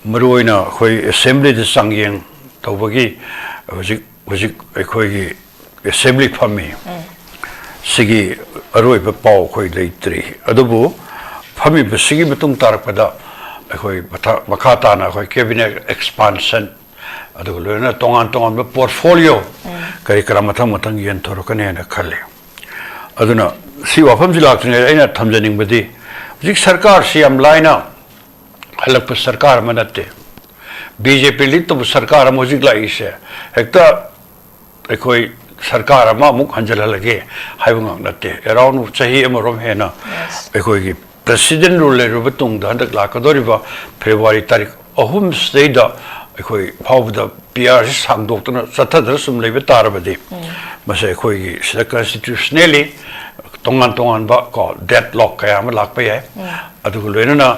ꯃꯔꯨꯑꯣꯏꯅ ꯑꯩꯈꯣꯏ assemblyꯗ ꯆꯥꯡꯌꯦꯡ ꯇꯧꯕꯒꯤ ꯍꯧꯖꯤꯛ, ꯍꯧꯖꯤꯛ ꯑꯩꯈꯣꯏꯒꯤ assembly ꯐꯝꯃꯤ꯫ ꯁꯤꯒꯤ ꯑꯔꯣꯏꯕ ꯄꯥꯎ ꯑꯩꯈꯣꯏ ꯂꯩꯇ꯭ꯔꯤ꯫ ꯑꯗꯨꯕꯨ ꯐꯝꯃꯤꯕꯁꯤꯒꯤ ꯃꯇꯨꯡ ꯇꯥꯔꯛꯄꯗ ꯑꯩꯈꯣꯏ ꯃꯊ-, ꯃꯈꯥ ꯇꯥꯅ ꯑꯩꯈꯣꯏ cabinet expansion, ꯑꯗꯨꯒ ꯂꯣꯏꯅꯅ ꯇꯣꯉꯥꯟ ꯇꯣꯉꯥꯟꯕ portfolio ꯀꯔꯤ ꯀꯔꯥ ꯃꯊꯪ ꯃꯊꯪ ꯌꯦꯟꯊꯣꯔꯛꯀꯅꯤ ꯍꯥꯏꯅ ꯈꯜꯂꯤ꯫ ꯑꯗꯨꯅ ꯁꯤ ꯋꯥꯐꯝꯁꯤ ꯂꯥꯛꯇ꯭ꯔꯤꯉꯩꯗ ꯑꯩꯅ ꯊꯝꯖꯅꯤꯡꯕꯗꯤ, ꯍꯧꯖꯤꯛ ꯁꯔꯀꯥꯔꯁꯤ ꯌꯥꯝ ꯂꯥꯏꯅ ꯍꯜꯂꯛꯄ ꯁꯔꯀꯥꯔ ꯑꯃ ꯅꯠꯇꯦ꯫ BJP lead ꯇꯧꯕ ꯁꯔꯀꯥꯔ ꯑꯃ ꯍꯧꯖꯤꯛ ꯂꯥꯛꯏꯁꯦ ꯍꯦꯛꯇ ꯑꯩꯈꯣꯏ ꯁꯔꯀꯥꯔ ꯑꯃ ꯑꯃꯨꯛ ꯍꯟꯖꯤꯜꯍꯜꯂꯒꯦ ꯍꯥꯏꯕ ꯉꯥꯛ ꯅꯠꯇꯦ꯫ ꯑꯦꯔꯥꯎꯟ ꯆꯍꯤ ꯑꯃꯔꯣꯝ ꯍꯦꯟꯅ ꯑꯩꯈꯣꯏꯒꯤ ꯄ꯭ꯔꯦꯁꯤꯗꯦꯟ ꯔꯨꯜ ꯂꯩꯔꯨꯕ ꯇꯨꯡꯗ, ꯍꯟꯗꯛ ꯂꯥꯛꯀꯗꯧꯔꯤꯕ ꯐꯦꯕ꯭ꯔꯨꯋꯥꯔꯤ ꯇꯥꯔꯤꯛ ꯑꯍꯨꯝ ꯁꯤꯗꯩꯗ ꯑꯩꯈꯣꯏ ꯐꯥꯎꯕꯗ ꯄꯤ ꯑꯥꯔꯁꯤ ꯁꯥꯡꯗꯣꯛꯇꯅ ꯆꯠꯊꯗꯅ ꯁꯨꯝ ꯂꯩꯕ ꯇꯥꯔꯕꯗꯤ, ꯃꯁꯤ ꯑꯩꯈꯣꯏꯒꯤ ꯁꯤꯗ ꯀꯟꯁꯇꯤꯇ꯭ꯌꯨꯁꯅꯦꯜꯂꯤ ꯇꯣꯉꯥꯟ ꯇꯣꯉꯥꯟꯕ ꯀꯣ ꯗꯦꯠ ꯂꯣꯛ ꯀꯌꯥ ꯑꯃ ꯂꯥꯛꯄ ꯌꯥꯏ꯫ ꯑꯗꯨꯒ ꯂꯣꯏꯅꯅ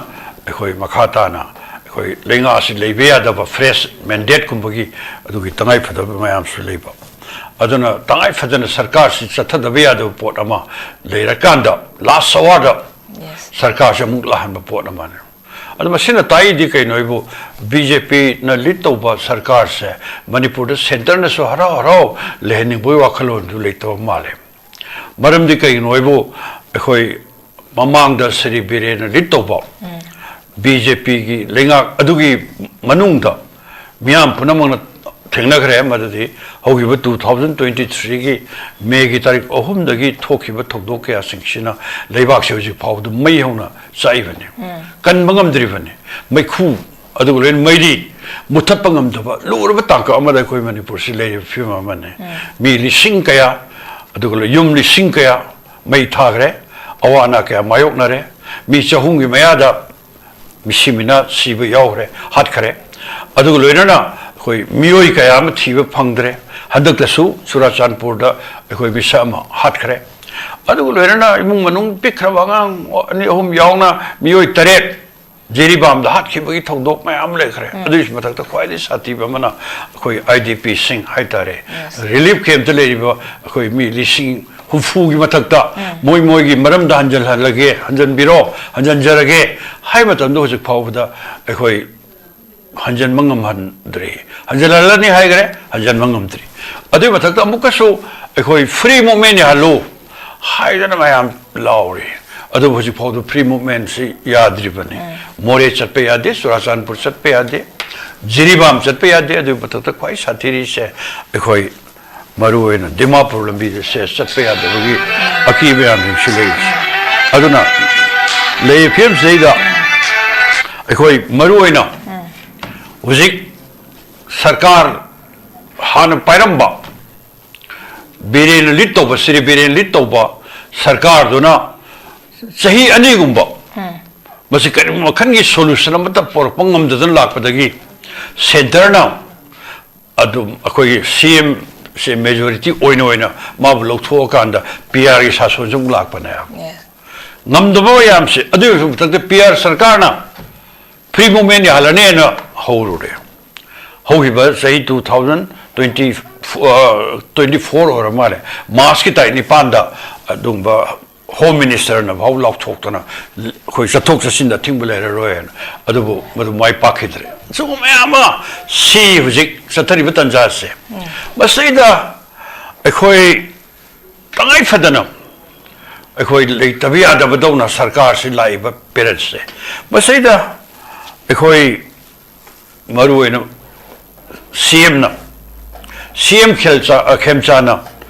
ꯑꯩꯈꯣꯏ ꯃꯈꯥ ꯇꯥꯅ ꯑꯩꯈꯣꯏ ꯂꯩꯉꯥꯛ ꯑꯁꯤ ꯂꯩꯕ ꯌꯥꯗꯕ ꯐ꯭ꯔꯦꯁ ꯃꯦꯟꯗꯦꯠꯀꯨꯝꯕꯒꯤ ꯑꯗꯨꯒꯤ ꯇꯉꯥꯏ ꯐꯗꯕ ꯃꯌꯥꯝꯁꯨ ꯂꯩꯕ꯫ ꯑꯗꯨꯅ ꯇꯉꯥꯏ ꯐꯗꯅ ꯁꯔꯀꯥꯔꯁꯤ ꯆꯠꯊꯗꯕ ꯌꯥꯗꯕ ꯄꯣꯠ ꯑꯃ ꯂꯩꯔꯀꯥꯟꯗ, ꯂꯥꯁ ꯑꯋꯥꯔꯗ ꯁꯔꯀꯥꯔꯁꯤ ꯑꯃꯨꯛ ꯂꯥꯛꯍꯟꯕ ꯄꯣꯠ ꯑꯃꯅꯤ꯫ ꯑꯗꯣ ꯃꯁꯤꯅ ꯇꯥꯛꯏꯗꯤ ꯀꯩꯅꯣ ꯍꯥꯏꯕꯨ, ꯕꯤ ꯖꯦ ꯄꯤꯅ ꯂꯤꯗ ꯇꯧꯕ ꯁꯔꯀꯥꯔꯁꯦ ꯃꯅꯤꯄꯨꯔꯗ ꯁꯦꯟꯇꯔꯅꯁꯨ ꯍꯔꯥꯎ ꯍꯔꯥꯎ ꯂꯩꯍꯟꯅꯤꯡꯕꯒꯤ ꯋꯥꯈꯜꯂꯣꯟꯗꯨ ꯂꯩꯇꯕ ꯃꯥꯜꯂꯦ꯫ ꯃꯔꯝꯗꯤ ꯀꯩꯒꯤꯅꯣ ꯍꯥꯏꯕꯨ, ꯑꯩꯈꯣꯏ ꯃꯃꯥꯡꯗ ꯁ꯭ꯔꯤ ꯕꯤꯔꯦꯟꯅ ꯂꯤꯗ ꯇꯧꯕ ꯕꯤ ꯖꯦ ꯄꯤꯒꯤ ꯂꯩꯉꯥꯛ ꯑꯗꯨꯒꯤ ꯃꯅꯨꯡꯗ ꯃꯤꯌꯥꯝ ꯄꯨꯝꯅꯃꯛꯅ ꯊꯦꯡꯅꯈ꯭ꯔꯦ꯫ ꯃꯗꯨꯗꯤ ꯍꯧꯈꯤꯕ two thousand twenty threeꯒꯤ ꯃꯦꯒꯤ ꯇꯥꯔꯤꯛ ꯑꯍꯨꯝꯗꯒꯤ ꯊꯣꯛꯈꯤꯕ ꯊꯧꯗꯣꯛ ꯀꯌꯥꯁꯤꯡꯁꯤꯅ ꯂꯩꯕꯥꯛꯁꯦ ꯍꯧꯖꯤꯛ ꯐꯥꯎꯕꯗ ꯃꯩ ꯍꯧꯅ ꯆꯥꯛꯏꯕꯅꯤ, ꯀꯟꯕ ꯉꯝꯗ꯭ꯔꯤꯕꯅꯤ꯫ ꯃꯩꯈꯨ, ꯑꯗꯨꯒ ꯂꯣꯏꯅ ꯃꯩꯔꯤ ꯃꯨꯊꯠꯄ ꯉꯝꯗꯕ ꯂꯨꯔꯕ ꯇꯥꯡꯀꯛ ꯑꯃꯗ ꯑꯩꯈꯣꯏ ꯃꯅꯤꯄꯨꯔꯁꯤ ꯂꯩꯔꯤꯕ ꯐꯤꯕꯝ ꯑꯃꯅꯤ꯫ ꯃꯤ ꯂꯤꯁꯤꯡ ꯀꯌꯥ, ꯑꯗꯨꯒ ꯌꯨꯝ ꯂꯤꯁꯤꯡ ꯀꯌꯥ ꯃꯩ ꯊꯥꯈ꯭ꯔꯦ, ꯑꯋꯥ ꯑꯅꯥ ꯀꯌꯥ ꯃꯥꯌꯣꯛꯅꯔꯦ, ꯃꯤ ꯆꯍꯨꯝꯒꯤ ꯃꯌꯥꯗ ꯃꯤꯁꯤ ꯃꯤꯅꯥ ꯁꯤꯕ ꯌꯥꯎꯈ꯭ꯔꯦ, ꯍꯥꯠꯈ꯭ꯔꯦ꯫ ꯑꯗꯨꯒ ꯂꯣꯏꯅꯅ ꯑꯩꯈꯣꯏ ꯃꯤꯑꯣꯏ ꯀꯌꯥ ꯑꯃ ꯊꯤꯕ ꯐꯪꯗ꯭ꯔꯦ꯫ ꯍꯟꯗꯛꯇꯁꯨ ꯆꯨꯔꯥꯆꯥꯟꯄꯨꯔꯗ ꯑꯩꯈꯣꯏ ꯃꯤꯁꯛ ꯑꯃ ꯍꯥꯠꯈ꯭ꯔꯦ꯫ ꯑꯗꯨꯒ ꯂꯣꯏꯅꯅ ꯏꯃꯨꯡ ꯃꯅꯨꯡ ꯄꯤꯛꯈ꯭ꯔꯕ ꯑꯉꯥꯡ ꯑꯅꯤ ꯑꯍꯨꯝ ꯌꯥꯎꯅ ꯃꯤꯑꯣꯏ ꯇꯔꯦꯠ ꯖꯤꯔꯤꯕꯥꯝꯗ ꯍꯥꯠꯈꯤꯕꯒꯤ ꯊꯧꯗꯣꯛ ꯃꯌꯥꯝ ꯂꯩꯈ꯭ꯔꯦ꯫ ꯑꯗꯨꯒꯤ ꯃꯊꯛꯇ ꯈ꯭ꯋꯥꯏꯗꯒꯤ ꯁꯥꯊꯤꯕ ꯑꯃꯅ ꯑꯩꯈꯣꯏ ꯑꯥꯏ ꯗꯤ ꯄꯤꯁꯤꯡ ꯍꯥꯏꯇꯥꯔꯦ, ꯔꯤꯂꯤꯐ ꯀꯦꯝꯞꯇ ꯂꯩꯔꯤꯕ ꯑꯩꯈꯣꯏ ꯃꯤ ꯂꯤꯁꯤꯡ ꯍꯨꯝꯐꯨꯒꯤ ꯃꯊꯛꯇ ꯃꯣꯏ ꯃꯣꯏꯒꯤ ꯃꯔꯝꯗ ꯍꯟꯖꯤꯜꯍꯜꯂꯒꯦ, ꯍꯟꯖꯤꯟꯕꯤꯔꯣ, ꯍꯟꯖꯤꯟꯖꯔꯒꯦ ꯍꯥꯏ ꯃꯇꯝꯗ ꯍꯧꯖꯤꯛ ꯐꯥꯎꯕꯗ ꯑꯩꯈꯣꯏ ꯍꯟꯖꯤꯟꯕ ꯉꯝꯍꯟꯗ꯭ꯔꯤ꯫ ꯍꯟꯖꯤꯜꯍꯜꯂꯅꯤ ꯍꯥꯏꯈ꯭ꯔꯦ, ꯍꯟꯖꯤꯟꯕ ꯉꯝꯗ꯭ꯔꯤ꯫ ꯑꯗꯨꯒꯤ ꯃꯊꯛꯇ ꯑꯃꯨꯛꯀꯁꯨ ꯑꯩꯈꯣꯏ ꯐ꯭ꯔꯤ ꯃꯨꯞꯃꯦꯟ ꯌꯥꯍꯜꯂꯨ ꯍꯥꯏꯗꯅ ꯃꯌꯥꯝ ꯂꯥꯎꯔꯤ꯫ ꯑꯗꯨꯕꯨ ꯍꯧꯖꯤꯛ ꯐꯥꯎꯗ ꯐ꯭ꯔꯤ ꯃꯨꯞꯃꯦꯟꯁꯤ ꯌꯥꯗ꯭ꯔꯤꯕꯅꯤ꯫ ꯃꯣꯔꯦ ꯆꯠꯄ ꯌꯥꯗꯦ, ꯆꯨꯔꯥꯆꯥꯟꯄꯨꯔ ꯆꯠꯄ ꯌꯥꯗꯦ, ꯖꯤꯔꯤꯕꯥꯝ ꯆꯠꯄ ꯌꯥꯗꯦ꯫ ꯑꯗꯨꯒꯤ ꯃꯊꯛꯇ ꯈ꯭ꯋꯥꯏ ꯁꯥꯊꯤꯔꯤꯁꯦ ꯑꯩꯈꯣꯏ ꯃꯔꯨꯑꯣꯏꯅ ꯗꯤꯃꯥꯄꯨꯔ ꯂꯝꯕꯤꯗ ꯁꯦ ꯆꯠꯄ ꯌꯥꯗꯕꯒꯤ ꯑꯀꯤꯕ ꯌꯥꯝ ꯂꯩꯔꯤꯁꯦ꯫ ꯑꯗꯨꯅ ꯂꯩꯔꯤꯕ ꯐꯤꯕꯝꯁꯤꯗꯩꯗ ꯑꯩꯈꯣꯏ ꯃꯔꯨꯑꯣꯏꯅ ꯍꯧꯖꯤꯛ ꯁꯔꯀꯥꯔ ꯍꯥꯟꯅ ꯄꯥꯏꯔꯝꯕ ꯕꯤꯔꯦꯟꯅ ꯂꯤꯗ ꯇꯧꯕ, ꯁ꯭ꯔꯤ ꯕꯤꯔꯦꯟ ꯂꯤꯗ ꯇꯧꯕ ꯁꯔꯀꯥꯔꯗꯨꯅ ꯆꯍꯤ ꯑꯅꯤꯒꯨꯝꯕ ꯃꯁꯤ ꯀꯔꯤꯒꯨꯝꯕ ꯃꯈꯜꯒꯤ ꯁꯣꯂꯨꯁꯟ ꯑꯃꯠꯇ ꯄꯨꯔꯛꯄ ꯉꯝꯗꯗꯅ ꯂꯥꯛꯄꯗꯒꯤ ꯁꯦꯟꯇꯔꯅ ꯑꯗꯨꯝ ꯑꯩꯈꯣꯏꯒꯤ ꯁꯤ ꯑꯦꯝ ꯁꯦ ꯃꯦꯖꯣꯔꯤꯇꯤ ꯑꯣꯏꯅ ꯑꯣꯏꯅ ꯃꯥꯕꯨ ꯂꯧꯊꯣꯛꯑꯀꯥꯟꯗ ꯄꯤ ꯑꯥꯔꯒꯤ ꯁꯥꯁꯣꯟꯁꯦ ꯑꯃꯨꯛ ꯂꯥꯛꯄꯅꯦꯕ꯫ ꯉꯝꯗꯕ ꯃꯌꯥꯝꯁꯦ ꯑꯗꯨꯒꯤ ꯃꯊꯛꯇ ꯄꯤ ꯑꯥꯔ ꯁꯔꯀꯥꯔꯅ ꯐ꯭ꯔꯤ ꯃꯨꯚꯃꯦꯟ ꯌꯥꯍꯜꯂꯅꯦꯅ ꯍꯧꯔꯨꯔꯦ꯫ ꯍꯧꯈꯤꯕ ꯆꯍꯤ two thousand twenty, twenty four ꯑꯣꯏꯔ ꯃꯥꯜꯂꯦ, ꯃꯥꯔꯁꯀꯤ ꯇꯥꯔꯤꯛ ꯅꯤꯄꯥꯟꯗ ꯑꯗꯨꯒꯨꯝꯕ ꯍꯣꯝ ꯃꯤꯅꯤꯁꯇꯔꯅ ꯐꯥꯎ ꯂꯥꯎꯊꯣꯛꯇꯅ ꯑꯩꯈꯣꯏ ꯆꯠꯊꯣꯛ ꯆꯠꯁꯤꯟꯗ ꯑꯊꯤꯡꯕ ꯂꯩꯔꯔꯣꯏꯅ꯫ ꯑꯗꯨꯕꯨ ꯃꯗꯨ ꯃꯥꯏ ꯄꯥꯛꯈꯤꯗ꯭ꯔꯦ꯫ ꯁꯤꯒꯨꯝꯕ ꯃꯌꯥꯝ ꯑꯃ ꯁꯤ ꯍꯧꯖꯤꯛ ꯆꯠꯊꯔꯤꯕ ꯇꯥꯟꯖꯥꯁꯦ, ꯃꯁꯤꯗ ꯑꯩꯈꯣꯏ ꯇꯉꯥꯏ ꯐꯗꯅ ꯑꯩꯈꯣꯏ ꯂꯩꯇꯕ ꯌꯥꯗꯕꯗꯧꯅ ꯁꯔꯀꯥꯔꯁꯤ ꯂꯥꯛꯏꯕ ꯄꯦꯔꯠꯁꯦ, ꯃꯁꯤꯗ ꯑꯩꯈꯣꯏ ꯃꯔꯨꯑꯣꯏꯅ ꯁꯤ ꯑꯦꯝꯅ, ꯁꯤ ꯑꯦꯝ ꯈꯦꯜꯆꯥ-, ꯑ, ꯈꯦꯝꯆꯥꯅ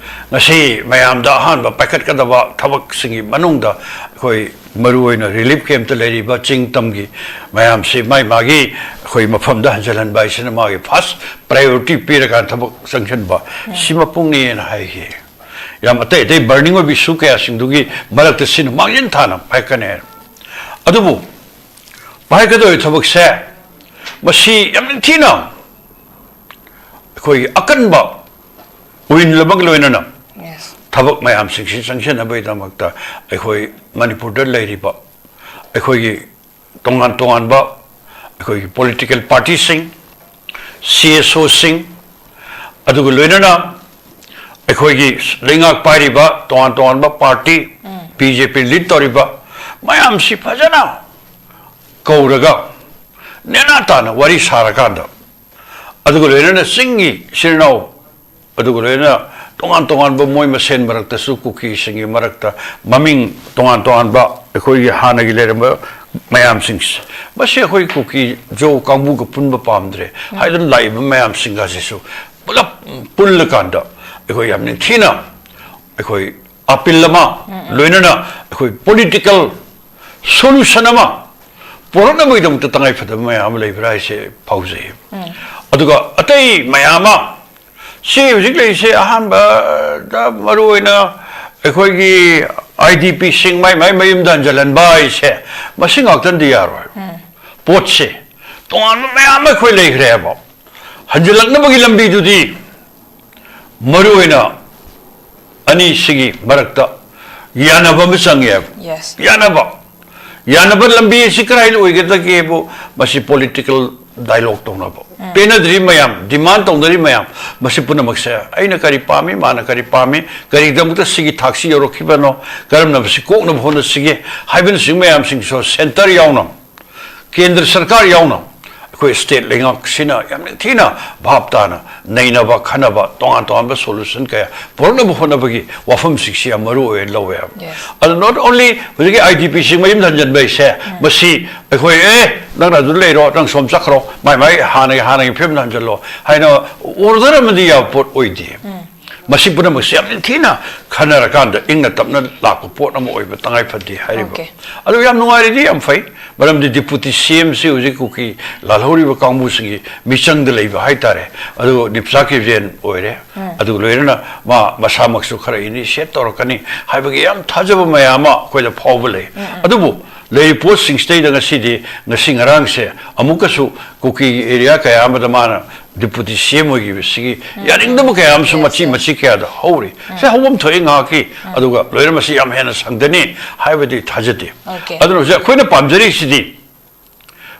ꯉꯁꯤ ꯃꯌꯥꯝꯗ ꯑꯍꯥꯟꯕ ꯄꯥꯏꯈꯠꯀꯗꯕ ꯊꯕꯛꯁꯤꯡꯒꯤ ꯃꯅꯨꯡꯗ ꯑꯩꯈꯣꯏ ꯃꯔꯨꯑꯣꯏꯅ ꯔꯤꯂꯤꯐ ꯀꯦꯝꯞꯇ ꯂꯩꯔꯤꯕ ꯆꯤꯡ ꯇꯝꯒꯤ ꯃꯌꯥꯝꯁꯤ ꯃꯥꯏ ꯃꯥꯒꯤ ꯑꯩꯈꯣꯏ ꯃꯐꯝꯗ ꯍꯟꯖꯤꯜꯍꯟꯕ ꯍꯥꯏꯁꯤꯅ ꯃꯥꯒꯤ ꯐꯥꯔꯁ ꯄ꯭ꯔꯥꯏꯌꯣꯔꯤꯇꯤ ꯄꯤꯔꯀꯥꯟꯗ ꯊꯕꯛ ꯆꯪꯁꯤꯟꯕ ꯁꯤꯃꯛꯄꯨꯅꯦꯅ ꯍꯥꯏꯈꯤ꯫ ꯌꯥꯝ ꯑꯇꯩ ꯑꯇꯩ ꯕꯔꯅꯤꯡ ꯑꯣꯏꯕ ꯏꯁꯨ ꯀꯌꯥꯁꯤꯡꯗꯨꯒꯤ ꯃꯔꯛꯇ ꯁꯤꯅ ꯃꯥꯡꯖꯤꯟ ꯊꯥꯅ ꯄꯥꯏꯈꯠꯀꯅꯤ꯫ ꯑꯗꯨꯕꯨ ꯄꯥꯏꯈꯠꯀꯗꯧꯔꯤꯕ ꯊꯕꯛꯁꯦ ꯃꯁꯤ ꯌꯥꯝ ꯅꯤꯡꯊꯤꯅ ꯑꯩꯈꯣꯏꯒꯤ ꯑꯀꯟꯕ ꯋꯤꯟ ꯑꯃꯒ ꯂꯣꯏꯅꯅ ꯊꯕꯛ ꯃꯌꯥꯝꯁꯤꯡꯁꯤ ꯆꯪꯁꯤꯟꯅꯕꯒꯤꯗꯃꯛꯇ ꯑꯩꯈꯣꯏ ꯃꯅꯤꯄꯨꯔꯗ ꯂꯩꯔꯤꯕ ꯑꯩꯈꯣꯏꯒꯤ ꯇꯣꯉꯥꯟ ꯇꯣꯉꯥꯟꯕ ꯑꯩꯈꯣꯏꯒꯤ ꯄꯣꯂꯤꯇꯤꯀꯦꯜ ꯄꯥꯔꯇꯤꯁꯤꯡ, ꯁꯤ ꯑꯦꯁ ꯑꯣꯁꯤꯡ, ꯑꯗꯨꯒ ꯂꯣꯏꯅꯅ ꯑꯩꯈꯣꯏꯒꯤ ꯂꯩꯉꯥꯛ ꯄꯥꯏꯔꯤꯕ ꯇꯣꯉꯥꯟ ꯇꯣꯉꯥꯟꯕ ꯄꯥꯔꯇꯤ, ꯕꯤ ꯖꯦ ꯄꯤ ꯂꯤꯗ ꯇꯧꯔꯤꯕ ꯃꯌꯥꯝꯁꯤ ꯐꯖꯅ ꯀꯧꯔꯒ ꯅꯦꯅꯥ ꯇꯥꯅ ꯋꯥꯔꯤ ꯁꯥꯔꯀꯥꯟꯗ, ꯑꯗꯨꯒ ꯂꯣꯏꯅꯅ ꯆꯤꯡꯒꯤ ꯏꯆꯤꯜ ꯏꯅꯥꯎ, ꯑꯗꯨꯒ ꯂꯣꯏꯅꯅ ꯇꯣꯉꯥꯟ ꯇꯣꯉꯥꯟꯕ ꯃꯣꯏ ꯃꯁꯦꯟ ꯃꯔꯛꯇꯁꯨ ꯀꯨꯀꯤꯁꯤꯡꯒꯤ ꯃꯔꯛꯇ ꯃꯃꯤꯡ ꯇꯣꯉꯥꯟ ꯇꯣꯉꯥꯟꯕ ꯑꯩꯈꯣꯏꯒꯤ ꯍꯥꯟꯅꯒꯤ ꯂꯩꯔꯝꯕ ꯃꯌꯥꯝꯁꯤꯡꯁꯦ, ꯃꯁꯤ ꯑꯩꯈꯣꯏ ꯀꯨꯀꯤ ꯖꯣ ꯀꯥꯡꯕꯨꯒ ꯄꯨꯟꯕ ꯄꯥꯝꯗ꯭ꯔꯦ ꯍꯥꯏꯗꯨꯅ ꯂꯥꯛꯏꯕ ꯃꯌꯥꯝꯁꯤꯡ ꯑꯁꯤꯁꯨ ꯄꯨꯂꯞ ꯄꯨꯜꯂꯀꯥꯟꯗ ꯑꯩꯈꯣꯏ ꯌꯥꯝ ꯅꯤꯡꯊꯤꯅ ꯑꯩꯈꯣꯏ ꯑꯄꯤꯜ ꯑꯃ, ꯂꯣꯏꯅꯅ ꯑꯩꯈꯣꯏ ꯄꯣꯂꯤꯇꯤꯀꯦꯜ ꯁꯣꯂꯨꯁꯟ ꯑꯃ ꯄꯨꯔꯛꯅꯕꯒꯤꯗꯃꯛꯇ ꯇꯉꯥꯏ ꯐꯗꯕ ꯃꯌꯥꯝ ꯑꯃ ꯂꯩꯕ꯭ꯔꯥ ꯍꯥꯏꯁꯦ ꯐꯥꯎꯖꯩ꯫ ꯑꯗꯨꯒ ꯑꯇꯩ ꯃꯌꯥꯝ ꯑꯃ ꯁꯤ ꯍꯧꯖꯤꯛ ꯂꯩꯔꯤꯁꯦ ꯑꯍꯥꯟꯕꯗ ꯃꯔꯨ ꯑꯣꯏꯅ ꯑꯩꯈꯣꯏꯒꯤ IDPꯁꯤꯡ ꯃꯥꯏ ꯃꯥꯏ ꯃꯌꯨꯝꯗ ꯍꯟꯖꯤꯜꯍꯟꯕ ꯍꯥꯏꯁꯦ ꯃꯁꯤ ꯉꯥꯛꯇꯅꯗꯤ ꯌꯥꯔꯣꯏ꯫ ꯄꯣꯠꯁꯦ ꯇꯣꯉꯥꯟꯕ ꯃꯌꯥꯝ ꯑꯃ ꯑꯩꯈꯣꯏ ꯂꯩꯈ꯭ꯔꯦꯕ꯫ ꯍꯟꯖꯤꯜꯂꯛꯅꯕꯒꯤ ꯂꯝꯕꯤꯗꯨꯗꯤ ꯃꯔꯨ ꯑꯣꯏꯅ ꯑꯅꯤꯁꯤꯒꯤ ꯃꯔꯛꯇ ꯌꯥꯅꯕ ꯑꯃ ꯆꯪꯉꯦꯕ꯫ Yes. ꯌꯥꯅꯕ ꯌꯥꯅꯕ ꯂꯝꯕꯤ ꯑꯁꯤ ꯀꯗꯥꯏꯗ ꯑꯣꯏꯒꯗꯒꯦꯕꯨ ꯃꯁꯤ political dialogue ꯇꯧꯅꯕ, ꯄꯦꯟꯅꯗ꯭ꯔꯤ ꯃꯌꯥꯝ, demand ꯇꯧꯅꯔꯤ ꯃꯌꯥꯝ, ꯃꯁꯤ ꯄꯨꯝꯅꯃꯛꯁꯦ ꯑꯩꯅ ꯀꯔꯤ ꯄꯥꯝꯃꯤ, ꯃꯥꯅ ꯀꯔꯤ ꯄꯥꯝꯃꯤ, ꯀꯔꯤꯒꯤꯗꯃꯛꯇ ꯁꯤꯒꯤ ꯊꯥꯛꯁꯤ ꯌꯧꯔꯛꯈꯤꯕꯅꯣ, ꯀꯔꯝꯅ ꯃꯁꯤ ꯀꯣꯛꯅꯕ ꯍꯣꯠꯅꯁꯤꯒꯦ ꯍꯥꯏꯕꯅꯆꯤꯡꯕ ꯃꯌꯥꯝꯁꯤꯡꯁꯨ centre ꯌꯥꯎꯅ, ꯀꯦꯟꯗ꯭ꯔ ꯁꯔꯀꯥꯔ ꯌꯥꯎꯅ ꯑꯩꯈꯣꯏ state ꯂꯩꯉꯥꯛꯁꯤꯅ ꯌꯥꯝ ꯅꯤꯡꯊꯤꯅ ꯚꯥꯞ ꯇꯥꯅ ꯅꯩꯅꯕ, ꯈꯟꯅꯕ, ꯇꯣꯉꯥꯟ ꯇꯣꯉꯥꯟꯕ solution ꯀꯌꯥ ꯄꯨꯔꯛꯅꯕ ꯍꯣꯠꯅꯕꯒꯤ ꯋꯥꯐꯝꯁꯤꯡꯁꯤ ꯌꯥꯝ ꯃꯔꯨ ꯑꯣꯏꯅ ꯂꯧꯋꯦ ꯍꯥꯏꯕ꯫ Yes. ꯑꯗꯨ not only ꯍꯧꯖꯤꯛꯀꯤ IDPꯁꯤꯡ ꯃꯌꯨꯝꯗ ꯍꯟꯖꯤꯟꯕ ꯍꯥꯏꯁꯦ, ꯃꯁꯤ ꯑꯩꯈꯣꯏ, "ꯑꯦ, ꯅꯪꯅ ꯑꯗꯨ ꯂꯩꯔꯣ, ꯅꯪ ꯁꯣꯝ ꯆꯠꯈ꯭ꯔꯣ, ꯃꯥꯏ ꯃꯥꯏ ꯍꯥꯟꯅꯒꯤ ꯍꯥꯟꯅꯒꯤ ꯐꯤꯕꯝꯗ ꯍꯟꯖꯤꯜꯂꯣ" ꯍꯥꯏꯅ order ꯑꯃꯗꯤ ꯌꯥꯕ ꯄꯣꯠ ꯑꯣꯏꯗꯦ꯫ ꯃꯁꯤ ꯄꯨꯝꯅꯃꯛꯁꯦ ꯌꯥꯝ ꯅꯤꯡꯊꯤꯅ ꯈꯟꯅꯔꯀꯥꯟꯗ ꯏꯪꯅ ꯇꯞꯅ ꯂꯥꯛꯄ ꯄꯣꯠ ꯑꯃ ꯑꯣꯏꯕ ꯇꯉꯥꯏ ꯐꯗꯦ ꯍꯥꯏꯔꯤꯕ꯫ Okay. ꯑꯗꯨ ꯌꯥꯝ ꯅꯨꯡꯉꯥꯏꯔꯗꯤ ꯌꯥꯝ ꯐꯩ, ꯃꯔꯝꯗꯤ Deputy CMꯁꯤ ꯍꯧꯖꯤꯛ ꯀꯨꯀꯤ ꯂꯥꯜꯍꯧꯔꯤꯕ ꯀꯥꯡꯕꯨꯁꯤꯡꯒꯤ ꯃꯤꯆꯪꯗ ꯂꯩꯕ ꯍꯥꯏꯇꯥꯔꯦ꯫ ꯑꯗꯨ ꯅꯤꯞꯁꯥ ꯀꯤꯕꯦꯟ ꯑꯣꯏꯔꯦ꯫ ꯑꯗꯨꯒ ꯂꯣꯏꯅꯅ ꯃꯥ ꯃꯁꯥꯃꯛꯁꯨ ꯈꯔ initiate ꯇꯧꯔꯛꯀꯅꯤ ꯍꯥꯏꯕꯒꯤ ꯌꯥꯝ ꯊꯥꯖꯕ ꯃꯌꯥꯝ ꯑꯃ ꯑꯩꯈꯣꯏꯗ ꯐꯥꯎꯕ ꯂꯩ꯫ ꯑꯗꯨꯕꯨ ꯂꯩꯔꯤꯕ ꯄꯣꯠꯁꯤꯡꯁꯤꯗꯩꯗ ꯉꯁꯤꯗꯤ, ꯉꯁꯤ ꯉꯔꯥꯡꯁꯦ ꯑꯃꯨꯛꯀꯁꯨ ꯀꯨꯀꯤꯒꯤ area ꯀꯌꯥ ꯑꯃꯗ ꯃꯥꯅ Deputy CM ꯑꯣꯏꯈꯤꯕꯁꯤꯒꯤ ꯌꯥꯅꯤꯡꯗꯕ ꯀꯌꯥ ꯑꯃꯁꯨ Yes, ꯃꯆꯤ yes. ꯃꯆꯤ ꯀꯌꯥꯗ ꯍꯧꯔꯤ꯫ ꯁꯤ ꯍꯧꯐꯝ ꯊꯣꯛꯏ ꯉꯥꯏꯍꯥꯛꯀꯤ, ꯑꯗꯨꯒ ꯂꯣꯏꯅ ꯃꯁꯤ ꯌꯥꯝ ꯍꯦꯟꯅ ꯁꯪꯗꯅꯤ ꯍꯥꯏꯕꯗꯤ ꯊꯥꯖꯗꯦ꯫ Okay. ꯑꯗꯨꯅ ꯍꯧꯖꯤꯛ ꯑꯩꯈꯣꯏꯅ ꯄꯥꯝꯖꯔꯤꯁꯤꯗꯤ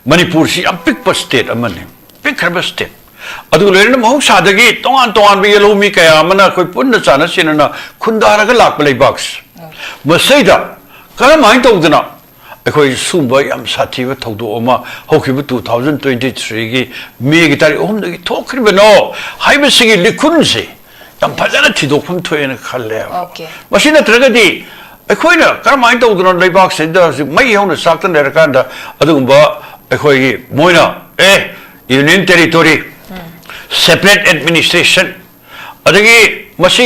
ꯃꯅꯤꯄꯨꯔꯁꯤ ꯌꯥꯝ ꯄꯤꯛꯄ state ꯑꯃꯅꯤ, ꯄꯤꯛꯈ꯭ꯔꯕ state꯫ ꯑꯗꯨꯒ ꯂꯣꯏꯅꯅ ꯃꯍꯧꯁꯥꯗꯒꯤ ꯇꯣꯉꯥꯟ ꯇꯣꯉꯥꯟꯕ ꯌꯦꯜꯍꯧꯃꯤ ꯀꯌꯥ ꯑꯃꯅ ꯑꯩꯈꯣꯏ ꯄꯨꯟꯅ ꯆꯥꯟꯅ ꯆꯦꯟꯅꯅ ꯈꯨꯟꯗꯥꯔꯒ ꯂꯥꯛꯄ ꯂꯩꯕꯥꯛꯁꯦ꯫ ꯃꯁꯤꯗ ꯀꯔꯝꯍꯥꯏꯅ ꯇꯧꯗꯅ ꯑꯩꯈꯣꯏ ꯁꯨꯝꯕ ꯌꯥꯝ ꯁꯥꯊꯤꯕ ꯊꯧꯗꯣꯛ ꯑꯃ ꯍꯧꯈꯤꯕ two thousand twenty threeꯒꯤ Mayꯒꯤ ꯇꯥꯔꯤꯛ ꯑꯍꯨꯝꯗꯒꯤ ꯊꯣꯛꯈ꯭ꯔꯤꯕꯅꯣ ꯍꯥꯏꯕꯁꯤꯒꯤ ꯂꯤꯈꯨꯟꯁꯦ ꯌꯥꯝ ꯐꯖꯅ ꯊꯤꯗꯣꯛꯐꯝ ꯊꯣꯛꯑꯦꯅ ꯈꯜꯂꯦꯕ꯫ Okay. ꯃꯁꯤ ꯅꯠꯇ꯭ꯔꯒꯗꯤ ꯑꯩꯈꯣꯏꯅ ꯀꯔꯝꯍꯥꯏꯅ ꯇꯧꯗꯅ ꯂꯩꯕꯥꯛꯁꯤꯗ ꯍꯧꯖꯤꯛ ꯃꯩ ꯍꯧꯅ ꯆꯥꯛꯇꯅ ꯂꯩꯔꯀꯥꯟꯗ ꯑꯗꯨꯒꯨꯝꯕ ꯑꯩꯈꯣꯏꯒꯤ ꯃꯣꯏꯅ, ꯑꯦ, Union Territory, separate administration, ꯑꯗꯒꯤ ꯃꯁꯤ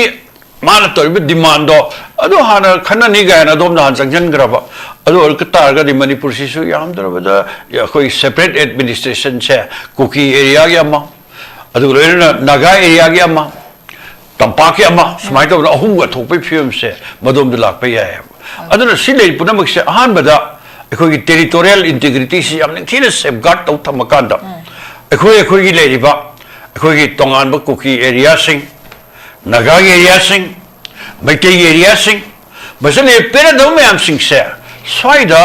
ꯃꯥꯅ ꯇꯧꯔꯤꯕ demandꯗꯣ ꯑꯗꯨ ꯍꯥꯟꯅ ꯈꯟꯅꯅꯤ ꯀꯥꯏꯅ ꯑꯗꯣꯝꯗ ꯍꯥꯟꯅ ꯆꯪꯁꯤꯟꯈ꯭ꯔꯕ꯫ ꯑꯗꯨ ꯑꯣꯏꯔ ꯇꯥꯔꯒꯗꯤ ꯃꯅꯤꯄꯨꯔꯁꯤꯁꯨ ꯌꯥꯝꯗ꯭ꯔꯕꯗ ꯑꯩꯈꯣꯏ separate administrationꯁꯦ ꯀꯨꯀꯤ areaꯒꯤ ꯑꯃ, ꯑꯗꯨꯒ ꯂꯣꯏꯅꯅ ꯅꯥꯒꯥ ꯑꯦꯔꯤꯌꯥꯒꯤ ꯑꯃ, ꯇꯝꯄꯥꯛꯀꯤ ꯑꯃ, ꯁꯨꯃꯥꯏꯅ ꯇꯧꯗꯅ ꯑꯍꯨꯝꯒ ꯊꯣꯛꯄꯒꯤ ꯐꯤꯕꯝꯁꯦ ꯃꯗꯣꯝꯗ ꯂꯥꯛꯄ ꯌꯥꯏꯑꯕ꯫ ꯑꯗꯨꯅ ꯁꯤ ꯂꯩꯔꯤ ꯄꯨꯝꯅꯃꯛꯁꯦ ꯑꯍꯥꯟꯕꯗ ꯑꯩꯈꯣꯏꯒꯤ ꯇꯦꯔꯤꯇꯣꯔꯤꯌꯦꯜ ꯏꯟꯇꯤꯒ꯭ꯔꯤꯇꯤꯁꯤ ꯌꯥꯝ ꯅꯤꯡꯊꯤꯅ ꯁꯦꯐꯒꯥꯔꯗ ꯇꯧ ꯊꯝꯃꯀꯥꯟꯗ, ꯑꯩꯈꯣꯏ ꯑꯩꯈꯣꯏꯒꯤ ꯂꯩꯔꯤꯕ ꯑꯩꯈꯣꯏꯒꯤ ꯇꯣꯉꯥꯟꯕ ꯀꯨꯀꯤ ꯑꯦꯔꯤꯌꯥꯁꯤꯡ, ꯅꯥꯒꯥꯒꯤ ꯑꯦꯔꯤꯌꯥꯁꯤꯡ, ꯃꯩꯇꯩꯒꯤ ꯑꯦꯔꯤꯌꯥꯁꯤꯡ, ꯃꯁꯤꯅ ꯄꯦꯔꯗꯧ ꯃꯌꯥꯝꯁꯤꯡꯁꯦ ꯁ꯭ꯋꯥꯏꯗ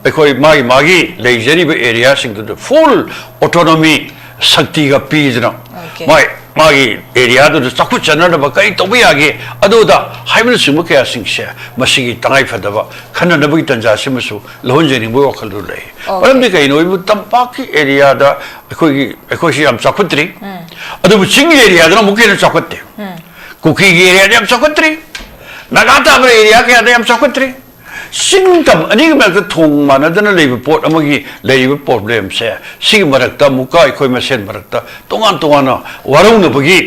ꯑꯩꯈꯣꯏ ꯃꯥꯒꯤ ꯃꯥꯒꯤ ꯂꯩꯖꯔꯤꯕ ꯑꯦꯔꯤꯌꯥꯁꯤꯡꯗꯨꯗ ꯐꯨꯜ ꯑꯣꯇꯣꯅꯣꯃꯤ ꯁꯛꯇꯤꯒ ꯄꯤꯗꯅ, Okay. ꯃꯥꯏ ꯃꯥꯒꯤ ꯑꯦꯔꯤꯌꯥꯗꯨꯗ ꯆꯥꯎꯈꯠꯆꯅꯅꯕ ꯀꯔꯤ ꯇꯧꯕ ꯌꯥꯒꯦ, ꯑꯗꯨꯗ ꯍꯥꯏꯕꯅꯆꯤꯡꯕ ꯀꯌꯥꯁꯤꯡꯁꯦ ꯃꯁꯤꯒꯤ ꯇꯉꯥꯏꯐꯗꯕ ꯈꯟꯅꯅꯕꯒꯤ ꯇꯥꯟꯖꯥꯁꯤꯃꯁꯨ ꯂꯧꯍꯟꯖꯅꯤꯡꯕꯒꯤ ꯋꯥꯈꯜꯗꯨ ꯂꯩ꯫ Okay. ꯃꯔꯝꯗꯤ ꯀꯩꯅꯣ ꯍꯥꯏꯕ ꯇꯝꯄꯥꯛꯀꯤ ꯑꯦꯔꯤꯌꯥꯗ ꯑꯩꯈꯣꯏꯒꯤ ꯑꯩꯈꯣꯏꯁꯤ ꯌꯥꯝ ꯆꯥꯎꯈꯠꯇ꯭ꯔꯤ, ꯑꯗꯨꯕꯨ ꯆꯤꯡꯒꯤ ꯑꯦꯔꯤꯌꯥꯗꯅ ꯑꯃꯨꯛꯀ ꯍꯦꯟꯅ ꯆꯥꯎꯈꯠꯇꯦ꯫ ꯀꯨꯀꯤꯒꯤ ꯑꯦꯔꯤꯌꯥꯗ ꯌꯥꯝ ꯆꯥꯎꯈꯠꯇ꯭ꯔꯤ, ꯅꯥꯒꯥ ꯇꯥꯕ ꯑꯦꯔꯤꯌꯥ ꯀꯌꯥꯗ ꯌꯥꯝ ꯆꯥꯎꯈꯠꯇ꯭ꯔꯤ꯫ ꯆꯤꯡ ꯇꯝ ꯑꯅꯤꯒꯤ ꯃꯔꯛꯇ ꯊꯣꯡ ꯃꯥꯟꯅꯗꯅ ꯂꯩꯕ ꯄꯣꯠ ꯑꯃꯒꯤ ꯂꯩꯔꯤꯕ ꯄ꯭ꯔꯣꯕ꯭ꯂꯦꯝꯁꯦ, ꯁꯤꯒꯤ ꯃꯔꯛꯇ ꯑꯃꯨꯛꯀ ꯑꯩꯈꯣꯏ ꯃꯁꯦꯟ ꯃꯔꯛꯇ ꯇꯣꯉꯥꯟ ꯇꯣꯉꯥꯟꯅ ꯋꯥꯔꯧꯅꯕꯒꯤ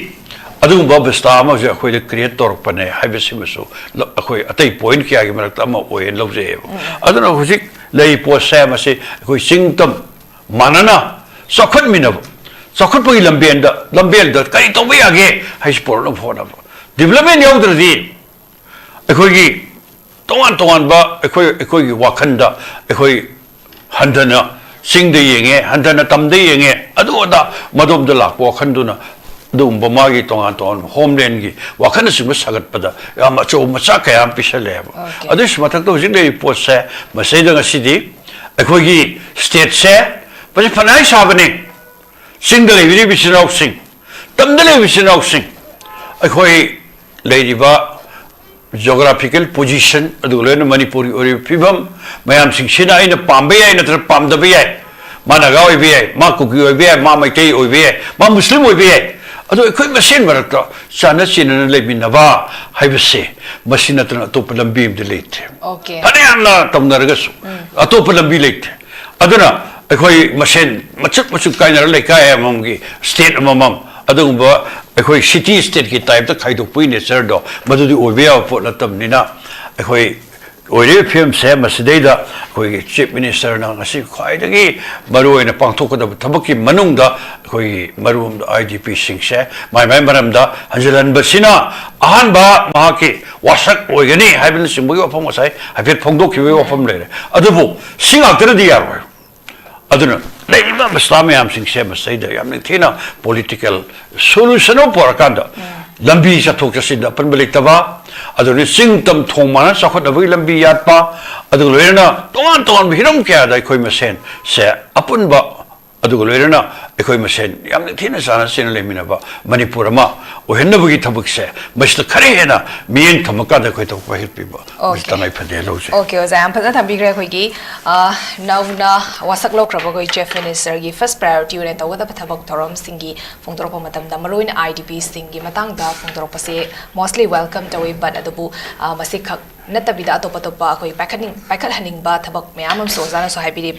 ꯑꯗꯨꯒꯨꯝꯕ ꯑꯕꯁꯊꯥ ꯑꯃꯁꯨ ꯑꯩꯈꯣꯏꯗ ꯀ꯭ꯔꯤꯌꯦꯠ ꯇꯧꯔꯛꯄꯅꯦ ꯍꯥꯏꯕꯁꯤꯃꯁꯨ ꯂ- ꯑꯩꯈꯣꯏ ꯑꯇꯩ ꯄꯣꯏꯟꯠ ꯀꯌꯥꯒꯤ ꯃꯔꯛꯇ ꯑꯃ ꯑꯣꯏꯌꯦꯅ ꯂꯧꯖꯩꯑꯕ꯫ ꯑꯗꯨꯅ ꯍꯧꯖꯤꯛ ꯂꯩꯔꯤꯕ ꯄꯣꯠꯁꯦ ꯃꯁꯤ ꯑꯩꯈꯣꯏ ꯆꯤꯡ ꯇꯝ ꯃꯥꯟꯅꯅ ꯆꯥꯎꯈꯠꯃꯤꯟꯅꯕ, ꯆꯥꯎꯈꯠꯄꯒꯤ ꯂꯝꯕꯦꯟꯗ ꯂꯝꯕꯦꯜꯗ ꯀꯔꯤ ꯇꯧꯕ ꯌꯥꯒꯦ ꯍꯥꯏꯁꯤ ꯄꯨꯔꯛꯅꯕ ꯍꯣꯠꯅꯕ꯫ ꯗꯤꯕꯂꯞꯃꯦꯟ ꯌꯥꯎꯗ꯭ꯔꯗꯤ ꯑꯩꯈꯣꯏꯒꯤ ꯇꯣꯉꯥꯟ ꯇꯣꯉꯥꯟꯕ ꯑꯩꯈꯣꯏ ꯑꯩꯈꯣꯏꯒꯤ ꯋꯥꯈꯜꯗ ꯑꯩꯈꯣꯏ ꯍꯟꯊꯅ ꯆꯤꯡꯗ ꯌꯦꯡꯉꯦ, ꯍꯟꯊꯅ ꯇꯝꯗ ꯌꯦꯡꯉꯦ, ꯑꯗꯨ ꯑꯗꯥ ꯃꯗꯣꯝꯗ ꯂꯥꯛꯄ ꯋꯥꯈꯜꯗꯨꯅ ꯑꯗꯨꯒꯨꯝꯕ ꯃꯥꯒꯤ ꯇꯣꯉꯥꯟ ꯇꯣꯉꯥꯟꯕ ꯍꯣꯝꯂꯦꯟꯒꯤ ꯋꯥꯈꯜꯅꯆꯤꯡꯕ ꯁꯥꯒꯠꯄꯗ ꯌꯥꯝ ꯑꯆꯧꯕ ꯃꯆꯥꯛ ꯀꯌꯥ ꯑꯃ ꯄꯤꯁꯜꯂꯦꯕ꯫ Okay. ꯑꯗꯨꯒꯤ ꯃꯊꯛꯇ ꯍꯧꯖꯤꯛ ꯂꯩꯔꯤꯕ ꯄꯣꯠꯁꯦ ꯃꯁꯤꯗ ꯉꯁꯤꯗꯤ ꯑꯩꯈꯣꯏꯒꯤ ꯁ꯭ꯇꯦꯠꯁꯦ ꯃꯁꯤ ꯐꯅ ꯁꯥꯕꯅꯤ꯫ ꯆꯤꯡꯗ ꯂꯩꯕꯤꯔꯤꯕ ꯏꯆꯤꯟ ꯏꯅꯥꯎꯁꯤꯡ, ꯇꯝꯗ ꯂꯩꯕ ꯏꯆꯤꯟ ꯏꯅꯥꯎꯁꯤꯡ, ꯑꯩꯈꯣꯏ ꯂꯩꯔꯤꯕ ꯖꯣꯒ꯭ꯔꯥꯐꯤꯀꯦꯜ ꯄꯣꯖꯤꯁꯟ, ꯑꯗꯨꯒ ꯂꯣꯏꯅꯅ ꯃꯅꯤꯄꯨꯔꯒꯤ ꯑꯣꯏꯔꯤꯕ ꯐꯤꯕꯝ ꯃꯌꯥꯝꯁꯤꯡꯁꯤꯅ ꯑꯩꯅ ꯄꯥꯝꯕ ꯌꯥꯏ ꯅꯠꯇ꯭ꯔꯒ ꯄꯥꯝꯗꯕ ꯌꯥꯏ, ꯃꯥ ꯅꯥꯒꯥ ꯑꯣꯏꯕ ꯌꯥꯏ, ꯃꯥ ꯀꯨꯀꯤ ꯑꯣꯏꯕ ꯌꯥꯏ, ꯃꯥ ꯃꯩꯇꯩ ꯑꯣꯏꯕ ꯌꯥꯏ, ꯃꯥ ꯃꯨꯁꯂꯤꯝ ꯑꯣꯏꯕ ꯌꯥꯏ, ꯑꯗꯣ ꯑꯩꯈꯣꯏ ꯃꯁꯦꯟ ꯃꯔꯛꯇ ꯆꯥꯟꯅ ꯆꯦꯟꯅꯅ ꯂꯩꯃꯤꯟꯅꯕ ꯍꯥꯏꯕꯁꯦ ꯃꯁꯤ ꯅꯠꯇꯅ ꯑꯇꯣꯞꯄ ꯂꯝꯕꯤ ꯑꯃꯗꯤ ꯂꯩꯇꯦ꯫ Okay. ꯐꯅꯌꯥꯝꯅ ꯇꯧꯅꯔꯒꯁꯨ ꯑꯇꯣꯞꯄ ꯂꯝꯕꯤ ꯂꯩꯇꯦ꯫ ꯑꯗꯨꯅ ꯑꯩꯈꯣꯏ ꯃꯁꯦꯟ ꯃꯆꯨꯛ ꯃꯆꯨꯛ ꯀꯥꯏꯅꯔ ꯂꯩꯀꯥꯏ ꯑꯃꯃꯝꯒꯤ ꯁ꯭ꯇꯦꯠ ꯑꯃꯃꯝ ꯑꯗꯨꯒꯨꯝꯕ ꯑꯩꯈꯣꯏ ꯁꯤꯇꯤ ꯁ꯭ꯇꯦꯠꯀꯤ ꯇꯥꯏꯞꯇ ꯈꯥꯏꯗꯣꯛꯄꯒꯤ ꯅꯦꯆꯔꯗꯣ ꯃꯗꯨꯗꯤ ꯑꯣꯏꯕ ꯌꯥꯕ ꯄꯣꯠ ꯅꯠꯇꯕꯅꯤꯅ ꯑꯩꯈꯣꯏ ꯑꯣꯏꯔꯤꯕ ꯐꯤꯕꯝꯁꯦ ꯃꯁꯤꯗꯩꯗ ꯑꯩꯈꯣꯏꯒꯤ Chief Minister ꯅ ꯉꯁꯤ ꯈ꯭ꯋꯥꯏꯗꯒꯤ ꯃꯔꯨꯑꯣꯏꯅ ꯄꯥꯡꯊꯣꯛꯀꯗꯕ ꯊꯕꯛꯀꯤ ꯃꯅꯨꯡꯗ ꯑꯩꯈꯣꯏꯒꯤ ꯃꯔꯨ ꯑꯣꯏꯕ I D P ꯁꯤꯡꯁꯦ ꯃꯥꯏ ꯃꯥꯏ ꯃꯔꯝꯗ ꯍꯟꯖꯤꯜꯍꯟꯕꯁꯤꯅ ꯑꯍꯥꯟꯕ ꯃꯍꯥꯛꯀꯤ ꯋꯥꯁꯛ ꯑꯣꯏꯒꯅꯤ ꯍꯥꯏꯕꯅꯆꯤꯡꯕꯒꯤ ꯋꯥꯐꯝ ꯉꯁꯥꯏ ꯍꯥꯏꯐꯦꯠ ꯐꯣꯡꯗꯣꯛꯈꯤꯕꯒꯤ ꯋꯥꯐꯝ ꯂꯩꯔꯦ꯫ ꯑꯗꯨꯕꯨ ꯁꯤ ꯉꯥꯛꯇꯅꯗꯤ ꯌꯥꯔꯣꯏ꯫ ꯑꯗꯨꯅ ꯂꯩꯔꯤꯕ ꯃꯁꯂꯥ ꯃꯌꯥꯝꯁꯤꯡꯁꯦ ꯃꯁꯤꯗꯩꯗ ꯌꯥꯝ ꯅꯤꯡꯊꯤꯅ political solution ꯑꯃ ꯄꯨꯔꯛꯀꯥꯟꯗ ꯂꯝꯕꯤ ꯆꯠꯊꯣꯛ ꯆꯠꯁꯤꯟꯗ ꯑꯄꯟꯕ ꯂꯩꯇꯕ, ꯑꯗꯨꯅ ꯆꯤꯡ ꯇꯝ ꯊꯣꯡ ꯃꯥꯟꯅ ꯆꯥꯎꯈꯠꯅꯕꯒꯤ ꯂꯝꯕꯤ ꯌꯥꯠꯄ, ꯑꯗꯨꯒ ꯂꯣꯏꯅꯅ ꯇꯣꯉꯥꯟ ꯇꯣꯉꯥꯟꯕ ꯍꯤꯔꯝ ꯀꯌꯥꯗ ꯑꯩꯈꯣꯏ ꯃꯁꯦꯟꯁꯦ ꯑꯄꯨꯟꯕ, ꯑꯗꯨꯒ ꯂꯣꯏꯅꯅ ꯑꯩꯈꯣꯏ ꯃꯁꯦꯟ ꯌꯥꯝ ꯅꯤꯡꯊꯤꯅ ꯆꯥꯟꯅ ꯆꯦꯟꯅ ꯂꯩꯃꯤꯟꯅꯕ ꯃꯅꯤꯄꯨꯔ ꯑꯃ ꯑꯣꯏꯍꯟꯅꯕꯒꯤ ꯊꯕꯛꯁꯦ ꯃꯁꯤꯗ ꯈꯔ ꯍꯦꯟꯅ ꯃꯤꯠꯌꯦꯡ ꯊꯝꯃꯀꯥꯟꯗ ꯑꯩꯈꯣꯏ ꯊꯕꯛ ꯄꯥꯏꯈꯠꯄꯤꯕ ꯃꯁꯤ Okay. ꯇꯉꯥꯏ ꯐꯗꯦ ꯂꯧꯖꯩ꯫ Okay, ꯑꯣꯖꯥ, ꯌꯥꯝ ꯐꯖꯅ ꯊꯝꯕꯤꯈ꯭ꯔꯦ꯫ ꯑꯩꯈꯣꯏꯒꯤ, ꯑ, ꯅꯧꯅ ꯋꯥꯁꯛ ꯂꯧꯈ꯭ꯔꯕ ꯑꯩꯈꯣꯏ Chief Minister ꯒꯤ first priority ꯑꯣꯏꯅ ꯇꯧꯒꯗꯕ ꯊꯕꯛ ꯊꯧꯔꯝꯁꯤꯡꯒꯤ ꯐꯣꯡꯗꯣꯔꯛꯄ ꯃꯇꯝꯗ ꯃꯔꯨꯑꯣꯏꯅ I D P ꯁꯤꯡꯒꯤ ꯃꯇꯥꯡꯗ ꯐꯣꯡꯗꯣꯔꯛꯄꯁꯦ mostly welcome ꯇꯧꯏ, but ꯑꯗꯨꯕꯨ, ꯑ, ꯃꯁꯤꯈꯛ ꯅꯠꯇꯕꯤꯗ ꯑꯇꯣꯞ ꯑꯇꯣꯞꯄ ꯑꯩꯈꯣꯏ ꯄꯥꯏꯈꯠꯅꯤꯡ-, ꯄꯥꯏꯈꯠꯍꯟꯅꯤꯡꯕ ꯊꯕꯛ ꯃꯌꯥꯝ ꯑꯃꯁꯨ ꯑꯣꯖꯥꯅꯁꯨ ꯍꯥꯏꯕꯤꯔꯤ꯫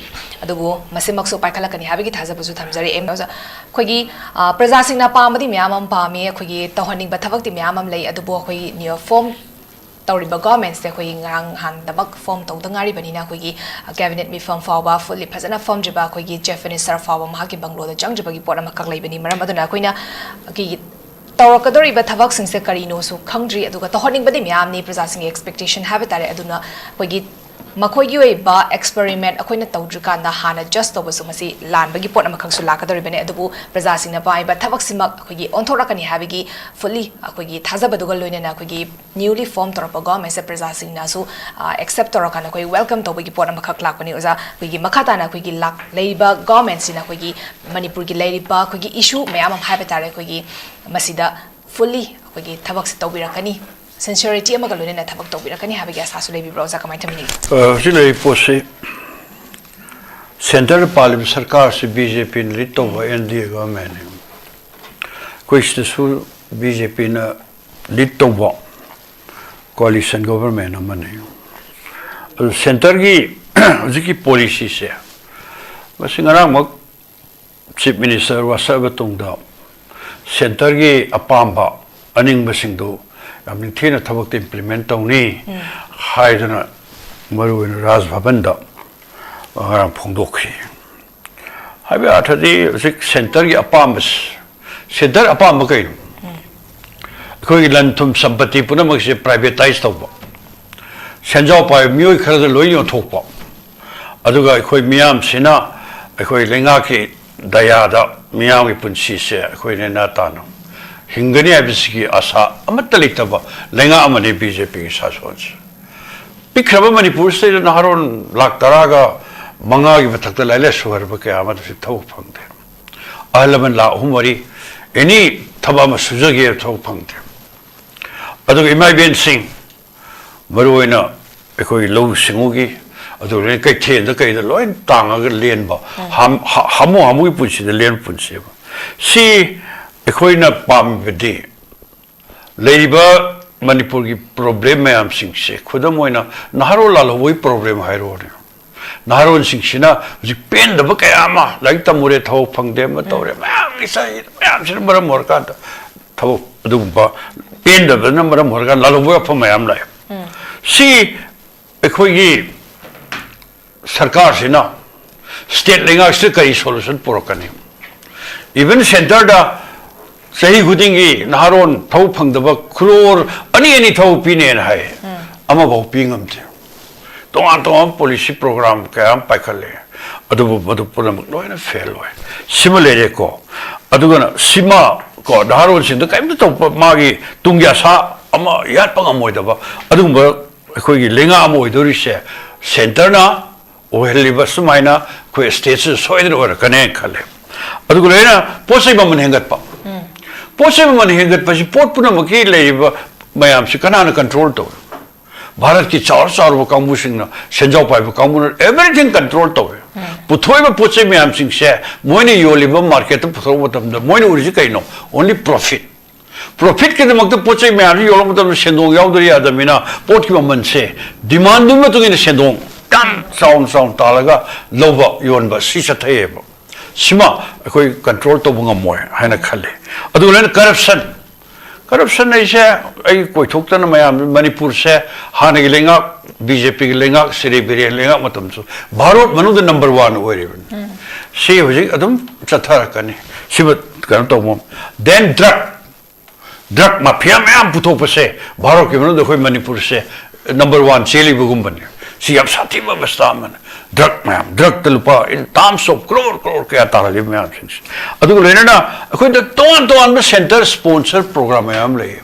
ꯑꯗꯨꯕꯨ ꯃꯁꯤꯃꯛꯁꯨ ꯄꯥꯏꯈꯠꯂꯛꯀꯅꯤ ꯍꯥꯏꯕꯒꯤ ꯊꯥꯖꯕꯁꯨ ꯊꯝꯖꯔꯤ꯫ ꯑꯦꯝ ꯑꯣꯖꯥ, ꯑꯩꯈꯣꯏꯒꯤ, ꯑ, ꯄ꯭ꯔꯖꯥꯁꯤꯡꯅ ꯑꯄꯥꯝꯕꯗꯤ ꯃꯌꯥꯝ ꯑꯃ ꯄꯥꯝꯃꯤ, ꯑꯩꯈꯣꯏꯒꯤ ꯇꯧꯍꯟꯅꯤꯡꯕ ꯊꯕꯛꯇꯤ ꯃꯌꯥꯝ ꯑꯃ ꯂꯩ, ꯑꯗꯨꯕꯨ ꯑꯩꯈꯣꯏꯒꯤ new form ꯇꯧꯔꯤꯕ government ꯁꯦ ꯑꯩꯈꯣꯏꯒꯤ ꯉꯔꯥꯡ ꯅꯍꯥꯟꯗꯃꯛ form ꯇꯧꯗ ꯉꯥꯏꯔꯤꯕꯅꯤꯅ ꯑꯩꯈꯣꯏꯒꯤ, ꯑ, cabinet ꯃꯤꯐꯝ ꯐꯥꯎꯕ fully ꯐꯖꯅ ꯐꯝꯗ꯭ꯔꯤꯕ ꯑꯩꯈꯣꯏꯒꯤ Chief Minister ꯐꯥꯎꯕ ꯃꯍꯥꯛꯀꯤ bungalow ꯗ ꯆꯪꯗ꯭ꯔꯤꯕꯒꯤ ꯄꯣꯠ ꯑꯃꯈꯛ ꯂꯩꯕꯅꯤ꯫ ꯃꯔꯝ ꯑꯗꯨꯅ ꯑꯩꯈꯣꯏꯅ ꯑꯩꯈꯣꯏꯒꯤ ꯇꯧꯔꯛꯀꯗꯧꯔꯤꯕ ꯊꯕꯛꯁꯤꯡꯁꯦ ꯀꯔꯤꯅꯣꯁꯨ ꯈꯪꯗ꯭ꯔꯤ, ꯑꯗꯨꯒ ꯇꯧꯍꯟꯅꯤꯡꯕꯗꯤ ꯃꯌꯥꯝꯅꯤ, ꯄ꯭ꯔꯖꯥꯁꯤꯡꯒꯤ expectation ꯍꯥꯏꯕ ꯇꯥꯔꯦ꯫ ꯑꯗꯨꯅ ꯑꯩꯈꯣꯏꯒꯤ ꯃꯈꯣꯏꯒꯤ ꯑꯣꯏꯕ experiment ꯑꯩꯈꯣꯏꯅ ꯇꯧꯗ꯭ꯔꯤꯀꯥꯟꯗ ꯍꯥꯟꯅ judge ꯇꯧꯕꯁꯨ ꯃꯁꯤ ꯂꯥꯟꯕꯒꯤ ꯄꯣꯠ ꯑꯃꯈꯛꯁꯨ ꯂꯥꯛꯀꯗꯧꯔꯤꯕꯅꯤ꯫ ꯑꯗꯨꯕꯨ ꯄ꯭ꯔꯖꯥꯁꯤꯡꯅ ꯄꯥꯝꯃꯤꯕ ꯊꯕꯛꯁꯤꯃꯛ ꯑꯩꯈꯣꯏꯒꯤ ꯑꯣꯟꯊꯣꯔꯛꯀꯅꯤ ꯍꯥꯏꯕꯒꯤ fully ꯑꯩꯈꯣꯏꯒꯤ ꯊꯥꯖꯕꯗꯨꯒ ꯂꯣꯏꯅꯅ ꯑꯩꯈꯣꯏꯒꯤ newly form ꯇꯧꯔꯛꯄ government ꯁꯦ ꯄ꯭ꯔꯖꯥꯁꯤꯡꯅꯁꯨ, ꯑ, accept ꯇꯧꯔꯀꯥꯟꯗ ꯑꯩꯈꯣꯏ welcome ꯇꯧꯕꯒꯤ ꯄꯣꯠ ꯑꯃꯈꯛ ꯂꯥꯛꯄꯅꯤ꯫ ꯑꯣꯖꯥ, ꯑꯩꯈꯣꯏꯒꯤ ꯃꯈꯥ ꯇꯥꯅ ꯑꯩꯈꯣꯏꯒꯤ ꯂꯥꯛ-, ꯂꯩꯔꯤꯕ government ꯁꯤꯅ ꯑꯩꯈꯣꯏꯒꯤ ꯃꯅꯤꯄꯨꯔꯒꯤ ꯂꯩꯔꯤꯕ ꯑꯩꯈꯣꯏꯒꯤ issue ꯃꯌꯥꯝ ꯑꯃ ꯍꯥꯏꯕ ꯇꯥꯔꯦ, ꯑꯩꯈꯣꯏꯒꯤ ꯃꯁꯤꯗ fully ꯑꯩꯈꯣꯏꯒꯤ ꯊꯕꯛꯁꯦ ꯇꯧꯕꯤꯔꯛꯀꯅꯤ, sincerity ꯑꯃꯒ ꯂꯣꯏꯅꯅ ꯊꯕꯛ ꯇꯧꯕꯤꯔꯛꯀꯅꯤ ꯍꯥꯏꯕꯒꯤ ꯑꯥꯁꯥꯁꯨ ꯂꯩꯕꯤꯕ꯭ꯔꯣ ꯑꯣꯖꯥ? ꯀꯃꯥꯏꯅ ꯊꯝꯕꯤꯅꯤꯡꯉꯤ? ꯑ, ꯍꯧꯖꯤꯛ ꯂꯩꯔꯤꯕ ꯄꯣꯠꯁꯤ centre ꯗ ꯄꯥꯜꯂꯤꯕ ꯁꯔꯀꯥꯔꯁꯤ B J P ꯅ lead ꯇꯧꯕ N D A government ꯅꯤ꯫ ꯑꯩꯈꯣꯏ ꯁꯤꯗꯁꯨ B J P ꯅ lead ꯇꯧꯕ coalition government ꯑꯃꯅꯤ꯫ ꯑꯗꯨ centre ꯒꯤ ꯍꯧꯖꯤꯛꯀꯤ policy ꯁꯦ ꯃꯁꯤ ꯉꯔꯥꯡꯃꯛ Chief Minister ꯋꯥꯁꯛꯑꯕ ꯇꯨꯡꯗ centre ꯒꯤ ꯑꯄꯥꯝꯕ ꯑꯅꯤꯡꯕꯁꯤꯡꯗꯨ ꯌꯥꯝ ꯅꯤꯡꯊꯤꯅ ꯊꯕꯛꯇ implement ꯇꯧꯅꯤ ꯎꯝ꯫ ꯍꯥꯏꯗꯨꯅ ꯃꯔꯨꯑꯣꯏꯅ ꯔꯥꯖ ꯚꯕꯟꯗ ꯉꯔꯥꯡ ꯐꯣꯡꯗꯣꯛꯈꯤ꯫ ꯍꯥꯏꯕ ꯑꯔꯊꯗꯤ ꯍꯧꯖꯤꯛ ꯁꯦꯟꯇꯔꯒꯤ ꯑꯄꯥꯝꯕꯁꯤ, ꯁꯦꯟꯇꯔ ꯑꯄꯥꯝꯕ ꯀꯩꯅꯣ? ꯑꯩꯈꯣꯏꯒꯤ ꯂꯟ ꯊꯨꯝ ꯁꯝꯄꯇꯤ ꯄꯨꯝꯅꯃꯛꯁꯦ ꯄ꯭ꯔꯥꯏꯚꯦꯇꯥꯏꯁ ꯇꯧꯕ, ꯁꯦꯟꯖꯥꯎ ꯄꯥꯏꯕ ꯃꯤꯑꯣꯏ ꯈꯔꯗ ꯂꯣꯏ ꯌꯣꯟꯊꯣꯛꯄ, ꯑꯗꯨꯒ ꯑꯩꯈꯣꯏ ꯃꯤꯌꯥꯝꯁꯤꯅ ꯑꯩꯈꯣꯏ ꯂꯩꯉꯥꯛꯀꯤ ꯗꯌꯥꯗ ꯃꯤꯌꯥꯝꯒꯤ ꯄꯨꯟꯁꯤꯁꯦ ꯑꯩꯈꯣꯏ ꯅꯦꯅꯥ ꯇꯥꯅ ꯍꯤꯡꯒꯅꯤ ꯍꯥꯏꯕꯁꯤꯒꯤ ꯑꯥꯁꯥ ꯑꯃꯠꯇ ꯂꯩꯇꯕ ꯂꯩꯉꯥꯛ ꯑꯃꯅꯤ ꯕꯤ ꯖꯦ ꯄꯤꯒꯤ ꯁꯥꯁꯣꯟꯁꯦ꯫ ꯄꯤꯛꯈ꯭ꯔꯕ ꯃꯅꯤꯄꯨꯔꯁꯤꯗ ꯅꯍꯥꯔꯣꯟ ꯂꯥꯛ ꯇꯔꯥꯒ ꯃꯉꯥꯒꯤ ꯃꯊꯛꯇ ꯂꯥꯏꯔꯤꯛ ꯂꯥꯏꯁꯨ ꯍꯩꯔꯕ ꯀꯌꯥ ꯑꯃꯗꯁꯨ ꯊꯕꯛ ꯐꯪꯗꯦ꯫ ꯑꯍꯜ ꯂꯃꯟ ꯂꯥꯛ ꯑꯍꯨꯝ ꯃꯔꯤ ꯑꯦꯅꯤ ꯊꯕꯛ ꯑꯃ ꯁꯨꯖꯒꯦ ꯊꯕꯛ ꯐꯪꯗꯦ꯫ ꯑꯗꯨꯒ ꯏꯃꯥ ꯏꯕꯦꯟꯁꯤꯡ, ꯃꯔꯨꯑꯣꯏꯅ ꯑꯩꯈꯣꯏꯒꯤ ꯂꯧꯎ ꯁꯤꯡꯎꯒꯤ, ꯑꯗꯨꯒ ꯀꯩꯊꯦꯜꯗ ꯀꯩꯗ ꯂꯣꯏ ꯇꯥꯡꯉꯒ ꯂꯦꯟꯕ, ꯍꯥꯝ-, ꯍꯥ-, ꯍꯥꯃꯨ ꯍꯥꯃꯨꯒꯤ ꯄꯨꯟꯁꯤꯗ ꯂꯦꯟꯕ ꯄꯨꯟꯁꯤꯕ꯫ ꯁꯤ ꯑꯩꯈꯣꯏꯅ ꯄꯥꯝꯃꯤꯕꯗꯤ ꯂꯩꯔꯤꯕ ꯃꯅꯤꯄꯨꯔꯒꯤ ꯄ꯭ꯔꯣꯕ꯭ꯂꯦꯝ ꯃꯌꯥꯝꯁꯤꯡꯁꯦ, ꯈꯨꯗꯝ ꯑꯣꯏꯅ ꯅꯍꯥꯔꯣꯜ ꯂꯥꯜꯍꯧꯕꯒꯤ ꯄ꯭ꯔꯣꯕ꯭ꯂꯦꯝ ꯍꯥꯏꯔꯣꯅꯦ꯫ ꯅꯍꯥꯔꯣꯜꯁꯤꯡꯁꯤꯅ ꯍꯧꯖꯤꯛ ꯄꯦꯟꯗꯕ ꯀꯌꯥ ꯑꯃ, ꯂꯥꯏꯔꯤꯛ ꯇꯝꯃꯨꯔꯦ, ꯊꯕꯛ ꯐꯪꯗꯦ, ꯑꯃ ꯇꯧꯔꯦ, ꯃꯌꯥꯝꯒꯤ ꯆꯍꯤ ꯃꯌꯥꯝꯁꯤꯅ ꯃꯔꯝ ꯑꯣꯏꯔꯀꯥꯟꯗ ꯊꯕꯛ, ꯑꯗꯨꯒꯨꯝꯕ ꯄꯦꯟꯗꯕꯅ ꯃꯔꯝ ꯑꯣꯏꯔꯀꯥꯟꯗ ꯂꯥꯜꯍꯧꯕ ꯋꯥꯐꯝ ꯃꯌꯥꯝ ꯂꯥꯛꯑꯦ꯫ ꯁꯤ ꯑꯩꯈꯣꯏꯒꯤ ꯁꯔꯀꯥꯔꯁꯤꯅ, ꯁ꯭ꯇꯦꯠ ꯂꯩꯉꯥꯛꯁꯤꯗ ꯀꯔꯤ ꯁꯣꯂꯨꯁꯟ ꯄꯨꯔꯛꯀꯅꯤ? ꯏꯚꯟ ꯁꯦꯟꯇꯔꯗ ꯆꯍꯤ ꯈꯨꯗꯤꯡꯒꯤ ꯅꯍꯥꯔꯣꯟ ꯊꯕꯛ ꯐꯪꯗꯕ ꯀ꯭ꯔꯣꯔ ꯑꯅꯤ ꯑꯅꯤ ꯊꯕꯛ ꯄꯤꯅꯦꯅ ꯍꯥꯏ, ꯑꯃꯐꯥꯎ ꯄꯤ ꯉꯝꯗꯦ꯫ ꯇꯣꯉꯥꯟ ꯇꯣꯉꯥꯟꯕ ꯄꯣꯂꯤꯁꯤ ꯄ꯭ꯔꯣꯒ꯭ꯔꯥꯝ ꯀꯌꯥ ꯑꯃ ꯄꯥꯏꯈꯠꯂꯦ, ꯑꯗꯨꯕꯨ ꯃꯗꯨ ꯄꯨꯝꯅꯃꯛ ꯂꯣꯏꯅ ꯐꯦꯜ ꯑꯣꯏ꯫ ꯁꯤꯃ ꯂꯩꯔꯦꯀꯣ꯫ ꯑꯗꯨꯒ ꯁꯤꯃ ꯀꯣ, ꯅꯍꯥꯔꯣꯟꯁꯤꯡꯗ ꯀꯔꯤꯝꯇ ꯇꯧꯕ, ꯃꯥꯒꯤ ꯇꯨꯡꯒꯤ ꯑꯁꯥ ꯑꯃ ꯌꯥꯠꯄ ꯉꯝꯃꯣꯏꯗꯕ ꯑꯗꯨꯒꯨꯝꯕ ꯑꯩꯈꯣꯏꯒꯤ ꯂꯩꯉꯥꯛ ꯑꯃ ꯑꯣꯏꯗꯣꯔꯤꯁꯦ ꯁꯦꯟꯇꯔꯅ ꯑꯣꯏꯍꯜꯂꯤꯕ ꯁꯨꯃꯥꯏꯅ ꯑꯩꯈꯣꯏ ꯁ꯭ꯇꯦꯠꯁꯤꯗ ꯁꯣꯏꯗꯅ ꯑꯣꯏꯔꯛꯀꯅꯦꯅ ꯈꯜꯂꯦ꯫ ꯑꯗꯨꯒ ꯂꯣꯏꯅ ꯄꯣꯠ ꯆꯩ ꯃꯃꯜ ꯍꯦꯟꯒꯠꯄ, ꯄꯣꯠ ꯆꯩ ꯃꯃꯜ ꯍꯦꯟꯒꯠꯄꯁꯤ ꯄꯣꯠ ꯄꯨꯝꯅꯃꯛꯀꯤ ꯂꯩꯔꯤꯕ ꯃꯌꯥꯝꯁꯤ ꯀꯅꯥꯅ ꯀꯟꯇ꯭ꯔꯣꯜ ꯇꯧꯏ? ꯚꯥꯔꯠꯀꯤ ꯆꯥꯎꯔ ꯆꯥꯎꯔꯕ ꯀꯥꯡꯕꯨꯁꯤꯡꯅ, ꯁꯦꯟꯖꯥꯎ ꯄꯥꯏꯕ ꯀꯥꯡꯕꯨꯅ everything control ꯇꯧꯏ꯫ ꯄꯨꯊꯣꯛꯏꯕ ꯄꯣꯠ ꯆꯩ ꯃꯌꯥꯝꯁꯤꯡꯁꯦ ꯃꯣꯏꯅ ꯌꯣꯜꯂꯤꯕ ꯃꯥꯔꯀꯦꯠꯇ ꯄꯨꯊꯣꯔꯛꯄ ꯃꯇꯝꯗ ꯃꯣꯏꯅ ꯎꯔꯤꯁꯤ ꯀꯩꯅꯣ? Only profit꯫ ꯄ꯭ꯔꯣꯐꯤꯠꯀꯤꯗꯃꯛꯇ ꯄꯣꯠ ꯆꯩ ꯃꯌꯥꯝꯁꯤ ꯌꯣꯜꯂꯛꯄ ꯃꯇꯝꯗ ꯁꯦꯟꯗꯣꯡ ꯌꯥꯎꯗ꯭ꯔꯤ ꯌꯥꯗꯕꯅꯤꯅ ꯄꯣꯠꯀꯤ ꯃꯃꯜꯁꯦ ꯗꯤꯃꯥꯟꯗꯨꯒꯤ ꯃꯇꯨꯡ ꯏꯟꯅ ꯁꯦꯟꯗꯣꯡ ꯌꯥꯝ ꯆꯥꯎꯅ ꯆꯥꯎꯅ ꯇꯥꯜꯂꯒ ꯂꯧꯕ ꯌꯣꯟꯕ ꯁꯤ ꯆꯠꯊꯩꯌꯦꯕ꯫ ꯁꯤꯃ ꯑꯩꯈꯣꯏ ꯀꯟꯇ꯭ꯔꯣꯜ ꯇꯧꯕ ꯉꯝꯃꯣꯏ ꯍꯥꯏꯅ ꯈꯜꯂꯤ꯫ ꯑꯗꯨꯒ ꯂꯣꯏꯅ ꯀꯔꯞꯁꯟ, ꯀꯔꯞꯁꯟ ꯍꯥꯏꯁꯦ ꯑꯩ ꯀꯣꯏꯊꯣꯛꯇꯅ ꯃꯌꯥꯝ, ꯃꯅꯤꯄꯨꯔꯁꯦ ꯍꯥꯟꯅꯒꯤ ꯂꯩꯉꯥꯛ, ꯕꯤ ꯖꯦ ꯄꯤꯒꯤ ꯂꯩꯉꯥꯛ, ꯁ꯭ꯔꯤ ꯕꯤꯔꯦꯟ ꯂꯩꯉꯥꯛ ꯃꯇꯝꯁꯨ ꯚꯥꯔꯠ ꯃꯅꯨꯡꯗ ꯅꯝꯕꯔ ꯋꯥꯟ ꯑꯣꯏꯔꯤꯕꯅꯤ꯫ ꯁꯤ ꯍꯧꯖꯤꯛ ꯑꯗꯨꯝ ꯆꯠꯊꯔꯛꯀꯅꯤ꯫ ꯁꯤꯕꯨ ꯀꯩꯅꯣ ꯇꯧꯕ꯫ Then drug, drug mafia ꯃꯌꯥꯝ ꯄꯨꯊꯣꯛꯄꯁꯦ ꯚꯥꯔꯠꯀꯤ ꯃꯅꯨꯡꯗ ꯑꯩꯈꯣꯏ ꯃꯅꯤꯄꯨꯔꯁꯦ ꯅꯝꯕꯔ ꯋꯥꯟ ꯆꯦꯜꯂꯤꯕꯒꯨꯝꯕꯅꯤ꯫ ꯁꯤ ꯌꯥꯝ ꯁꯥꯊꯤꯕ ꯑꯕꯁꯊꯥ ꯑꯃꯅꯤ꯫ ꯗ꯭ꯔꯒ ꯃꯌꯥꯝ, ꯗ꯭ꯔꯒꯇ ꯂꯨꯄꯥ in terms of crore, crore ꯀꯌꯥ ꯇꯥꯜꯂꯤꯕ ꯃꯌꯥꯝꯁꯤꯡꯁꯦ꯫ ꯑꯗꯨꯒ ꯂꯣꯏꯅꯅ ꯑꯩꯈꯣꯏꯗ ꯇꯣꯉꯥꯟ ꯇꯣꯉꯥꯟꯕ ꯁꯦꯟꯇꯔ ꯁ꯭ꯄꯣꯟꯁꯔ ꯄ꯭ꯔꯣꯒ꯭ꯔꯥꯝ ꯃꯌꯥꯝ ꯂꯩꯌꯦ꯫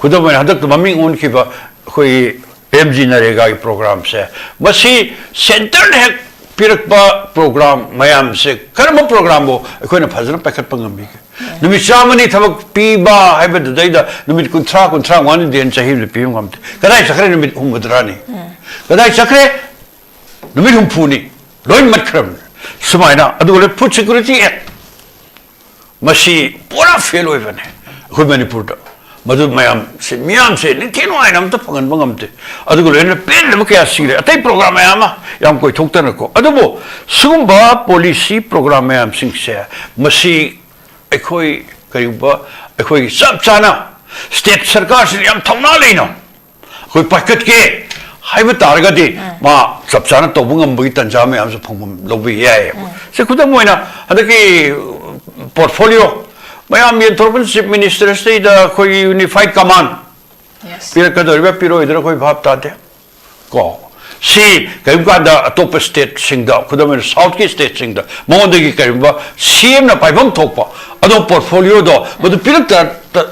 ꯈꯨꯗꯝ ꯑꯣꯏꯅ, ꯍꯟꯗꯛꯇ ꯃꯃꯤꯡ ꯑꯣꯟꯈꯤꯕ ꯑꯩꯈꯣꯏꯒꯤ ꯑꯦꯝ ꯖꯤ ꯅꯔꯦꯒꯥꯒꯤ ꯄ꯭ꯔꯣꯒ꯭ꯔꯥꯝꯁꯦ, ꯃꯁꯤ ꯁꯦꯟꯇꯔꯅ ꯍꯦꯛ ꯄꯤꯔꯛꯄ ꯄ꯭ꯔꯣꯒ꯭ꯔꯥꯝ ꯃꯌꯥꯝꯁꯦ, ꯀꯔꯝꯕ ꯄ꯭ꯔꯣꯒ꯭ꯔꯥꯝꯕꯨ ꯑꯩꯈꯣꯏꯅ ꯐꯖꯅ ꯄꯥꯏꯈꯠꯄ ꯉꯝꯕꯤꯒꯦ? ꯅꯨꯃꯤꯠ ꯆꯥꯝꯃꯅꯤ ꯊꯕꯛ ꯄꯤꯕ ꯍꯥꯏꯕꯗꯨꯗꯩꯗ ꯅꯨꯃꯤꯠ ꯀꯨꯟꯊ꯭ꯔꯥ, ꯀꯨꯟꯊ꯭ꯔꯥ ꯃꯉꯥꯅꯤ ꯗꯦꯟ ꯆꯍꯤ ꯑꯃꯗ ꯄꯤꯕ ꯉꯝꯗꯦ꯫ ꯀꯗꯥꯏ ꯆꯠꯈ꯭ꯔꯦ ꯅꯨꯃꯤꯠ ꯍꯨꯝꯐꯨꯇꯔꯥꯅꯤ? ꯀꯗꯥꯏ ꯆꯠꯈ꯭ꯔꯦ? ꯅꯨꯃꯤꯠ ꯍꯨꯝꯐꯨꯅꯤ꯫ ꯂꯣꯏ ꯃꯠꯈ꯭ꯔꯕꯅꯤ꯫ ꯁꯨꯃꯥꯏꯅ, ꯑꯗꯨꯒ ꯂꯣꯏ Food Security Act, ꯃꯁꯤ ꯄꯨꯔꯥ ꯐꯦꯜ ꯑꯣꯏꯕꯅꯦ ꯑꯩꯈꯣꯏ ꯃꯅꯤꯄꯨꯔꯗ꯫ ꯃꯗꯨ ꯃꯌꯥꯝꯁꯦ, ꯃꯤꯌꯥꯝꯁꯦ ꯅꯤꯡꯊꯤ ꯅꯨꯡꯉꯥꯏꯅ ꯑꯝꯇ ꯐꯪꯍꯟꯕ ꯉꯝꯗꯦ꯫ ꯑꯗꯨꯒ ꯂꯣꯏꯅꯅ ꯄꯦꯟꯗꯕ ꯀꯌꯥ ꯁꯤꯔꯦ꯫ ꯑꯇꯩ ꯄ꯭ꯔꯣꯒ꯭ꯔꯥꯝ ꯃꯌꯥꯝ ꯑꯃ ꯌꯥꯝ ꯀꯣꯏꯊꯣꯛꯇꯅꯀꯣ꯫ ꯑꯗꯨꯕꯨ ꯁꯤꯒꯨꯝꯕ ꯄꯣꯂꯤꯁꯤ ꯄ꯭ꯔꯣꯒ꯭ꯔꯥꯝ ꯃꯌꯥꯝꯁꯤꯡꯁꯦ, ꯃꯁꯤ ꯑꯩꯈꯣꯏ ꯀꯔꯤꯒꯨꯝꯕ ꯑꯩꯈꯣꯏꯒꯤ ꯆꯞ ꯆꯥꯅ ꯁ꯭ꯇꯦꯠ ꯁꯔꯀꯥꯔꯁꯤꯅ ꯌꯥꯝ ꯊꯧꯅꯥ ꯂꯩꯅ ꯑꯩꯈꯣꯏ ꯄꯥꯏꯈꯠꯀꯦ ꯍꯥꯏꯕ ꯇꯥꯔꯒꯗꯤ, ꯃꯥ ꯆꯞ ꯆꯥꯅ ꯇꯧꯕ ꯉꯝꯕꯒꯤ ꯇꯥꯟꯖꯥ ꯃꯌꯥꯝꯁꯨ ꯐꯪꯐꯝ ꯂꯧꯕ ꯌꯥꯏꯌꯦꯕ꯫ ꯁꯦ, ꯈꯨꯗꯝ ꯑꯣꯏꯅ, ꯍꯟꯗꯛꯀꯤ ꯄꯣꯔꯠꯐꯣꯂꯤꯑꯣ ꯃꯌꯥꯝ ꯌꯦꯟꯊꯣꯔꯛꯄꯅ, ꯆꯤꯐ ꯃꯤꯅꯤꯁꯇꯔꯁꯤꯗ ꯑꯩꯈꯣꯏꯒꯤ ꯌꯨꯅꯤꯐꯥꯏꯠ ꯀꯃꯥꯟ ꯄꯤꯔꯛꯀꯗꯧꯔꯤꯕ꯭ꯔꯥ, ꯄꯤꯔꯛꯑꯣꯏꯗ꯭ꯔꯥ, ꯑꯩꯈꯣꯏ ꯚꯥꯞ ꯇꯥꯗꯦ꯫ ꯀꯣ, ꯁꯤ ꯀꯔꯤꯒꯨꯝꯕ ꯀꯥꯟꯗ ꯑꯇꯣꯞꯄ ꯁ꯭ꯇꯦꯠꯁꯤꯡꯗ, ꯈꯨꯗꯝ ꯑꯣꯏꯅ ꯁꯥꯎꯠꯀꯤ ꯁ꯭ꯇꯦꯠꯁꯤꯡꯗ ꯃꯉꯣꯟꯗꯒꯤ ꯀꯔꯤꯒꯨꯝꯕ ꯁꯤ ꯑꯦꯝꯅ ꯄꯥꯏꯐꯝ ꯊꯣꯛꯄ ꯑꯗꯣ ꯄꯣꯔꯠꯐꯣꯂꯤꯑꯣꯗꯣ ꯃꯗꯨ ꯄꯤꯔꯛꯇ-,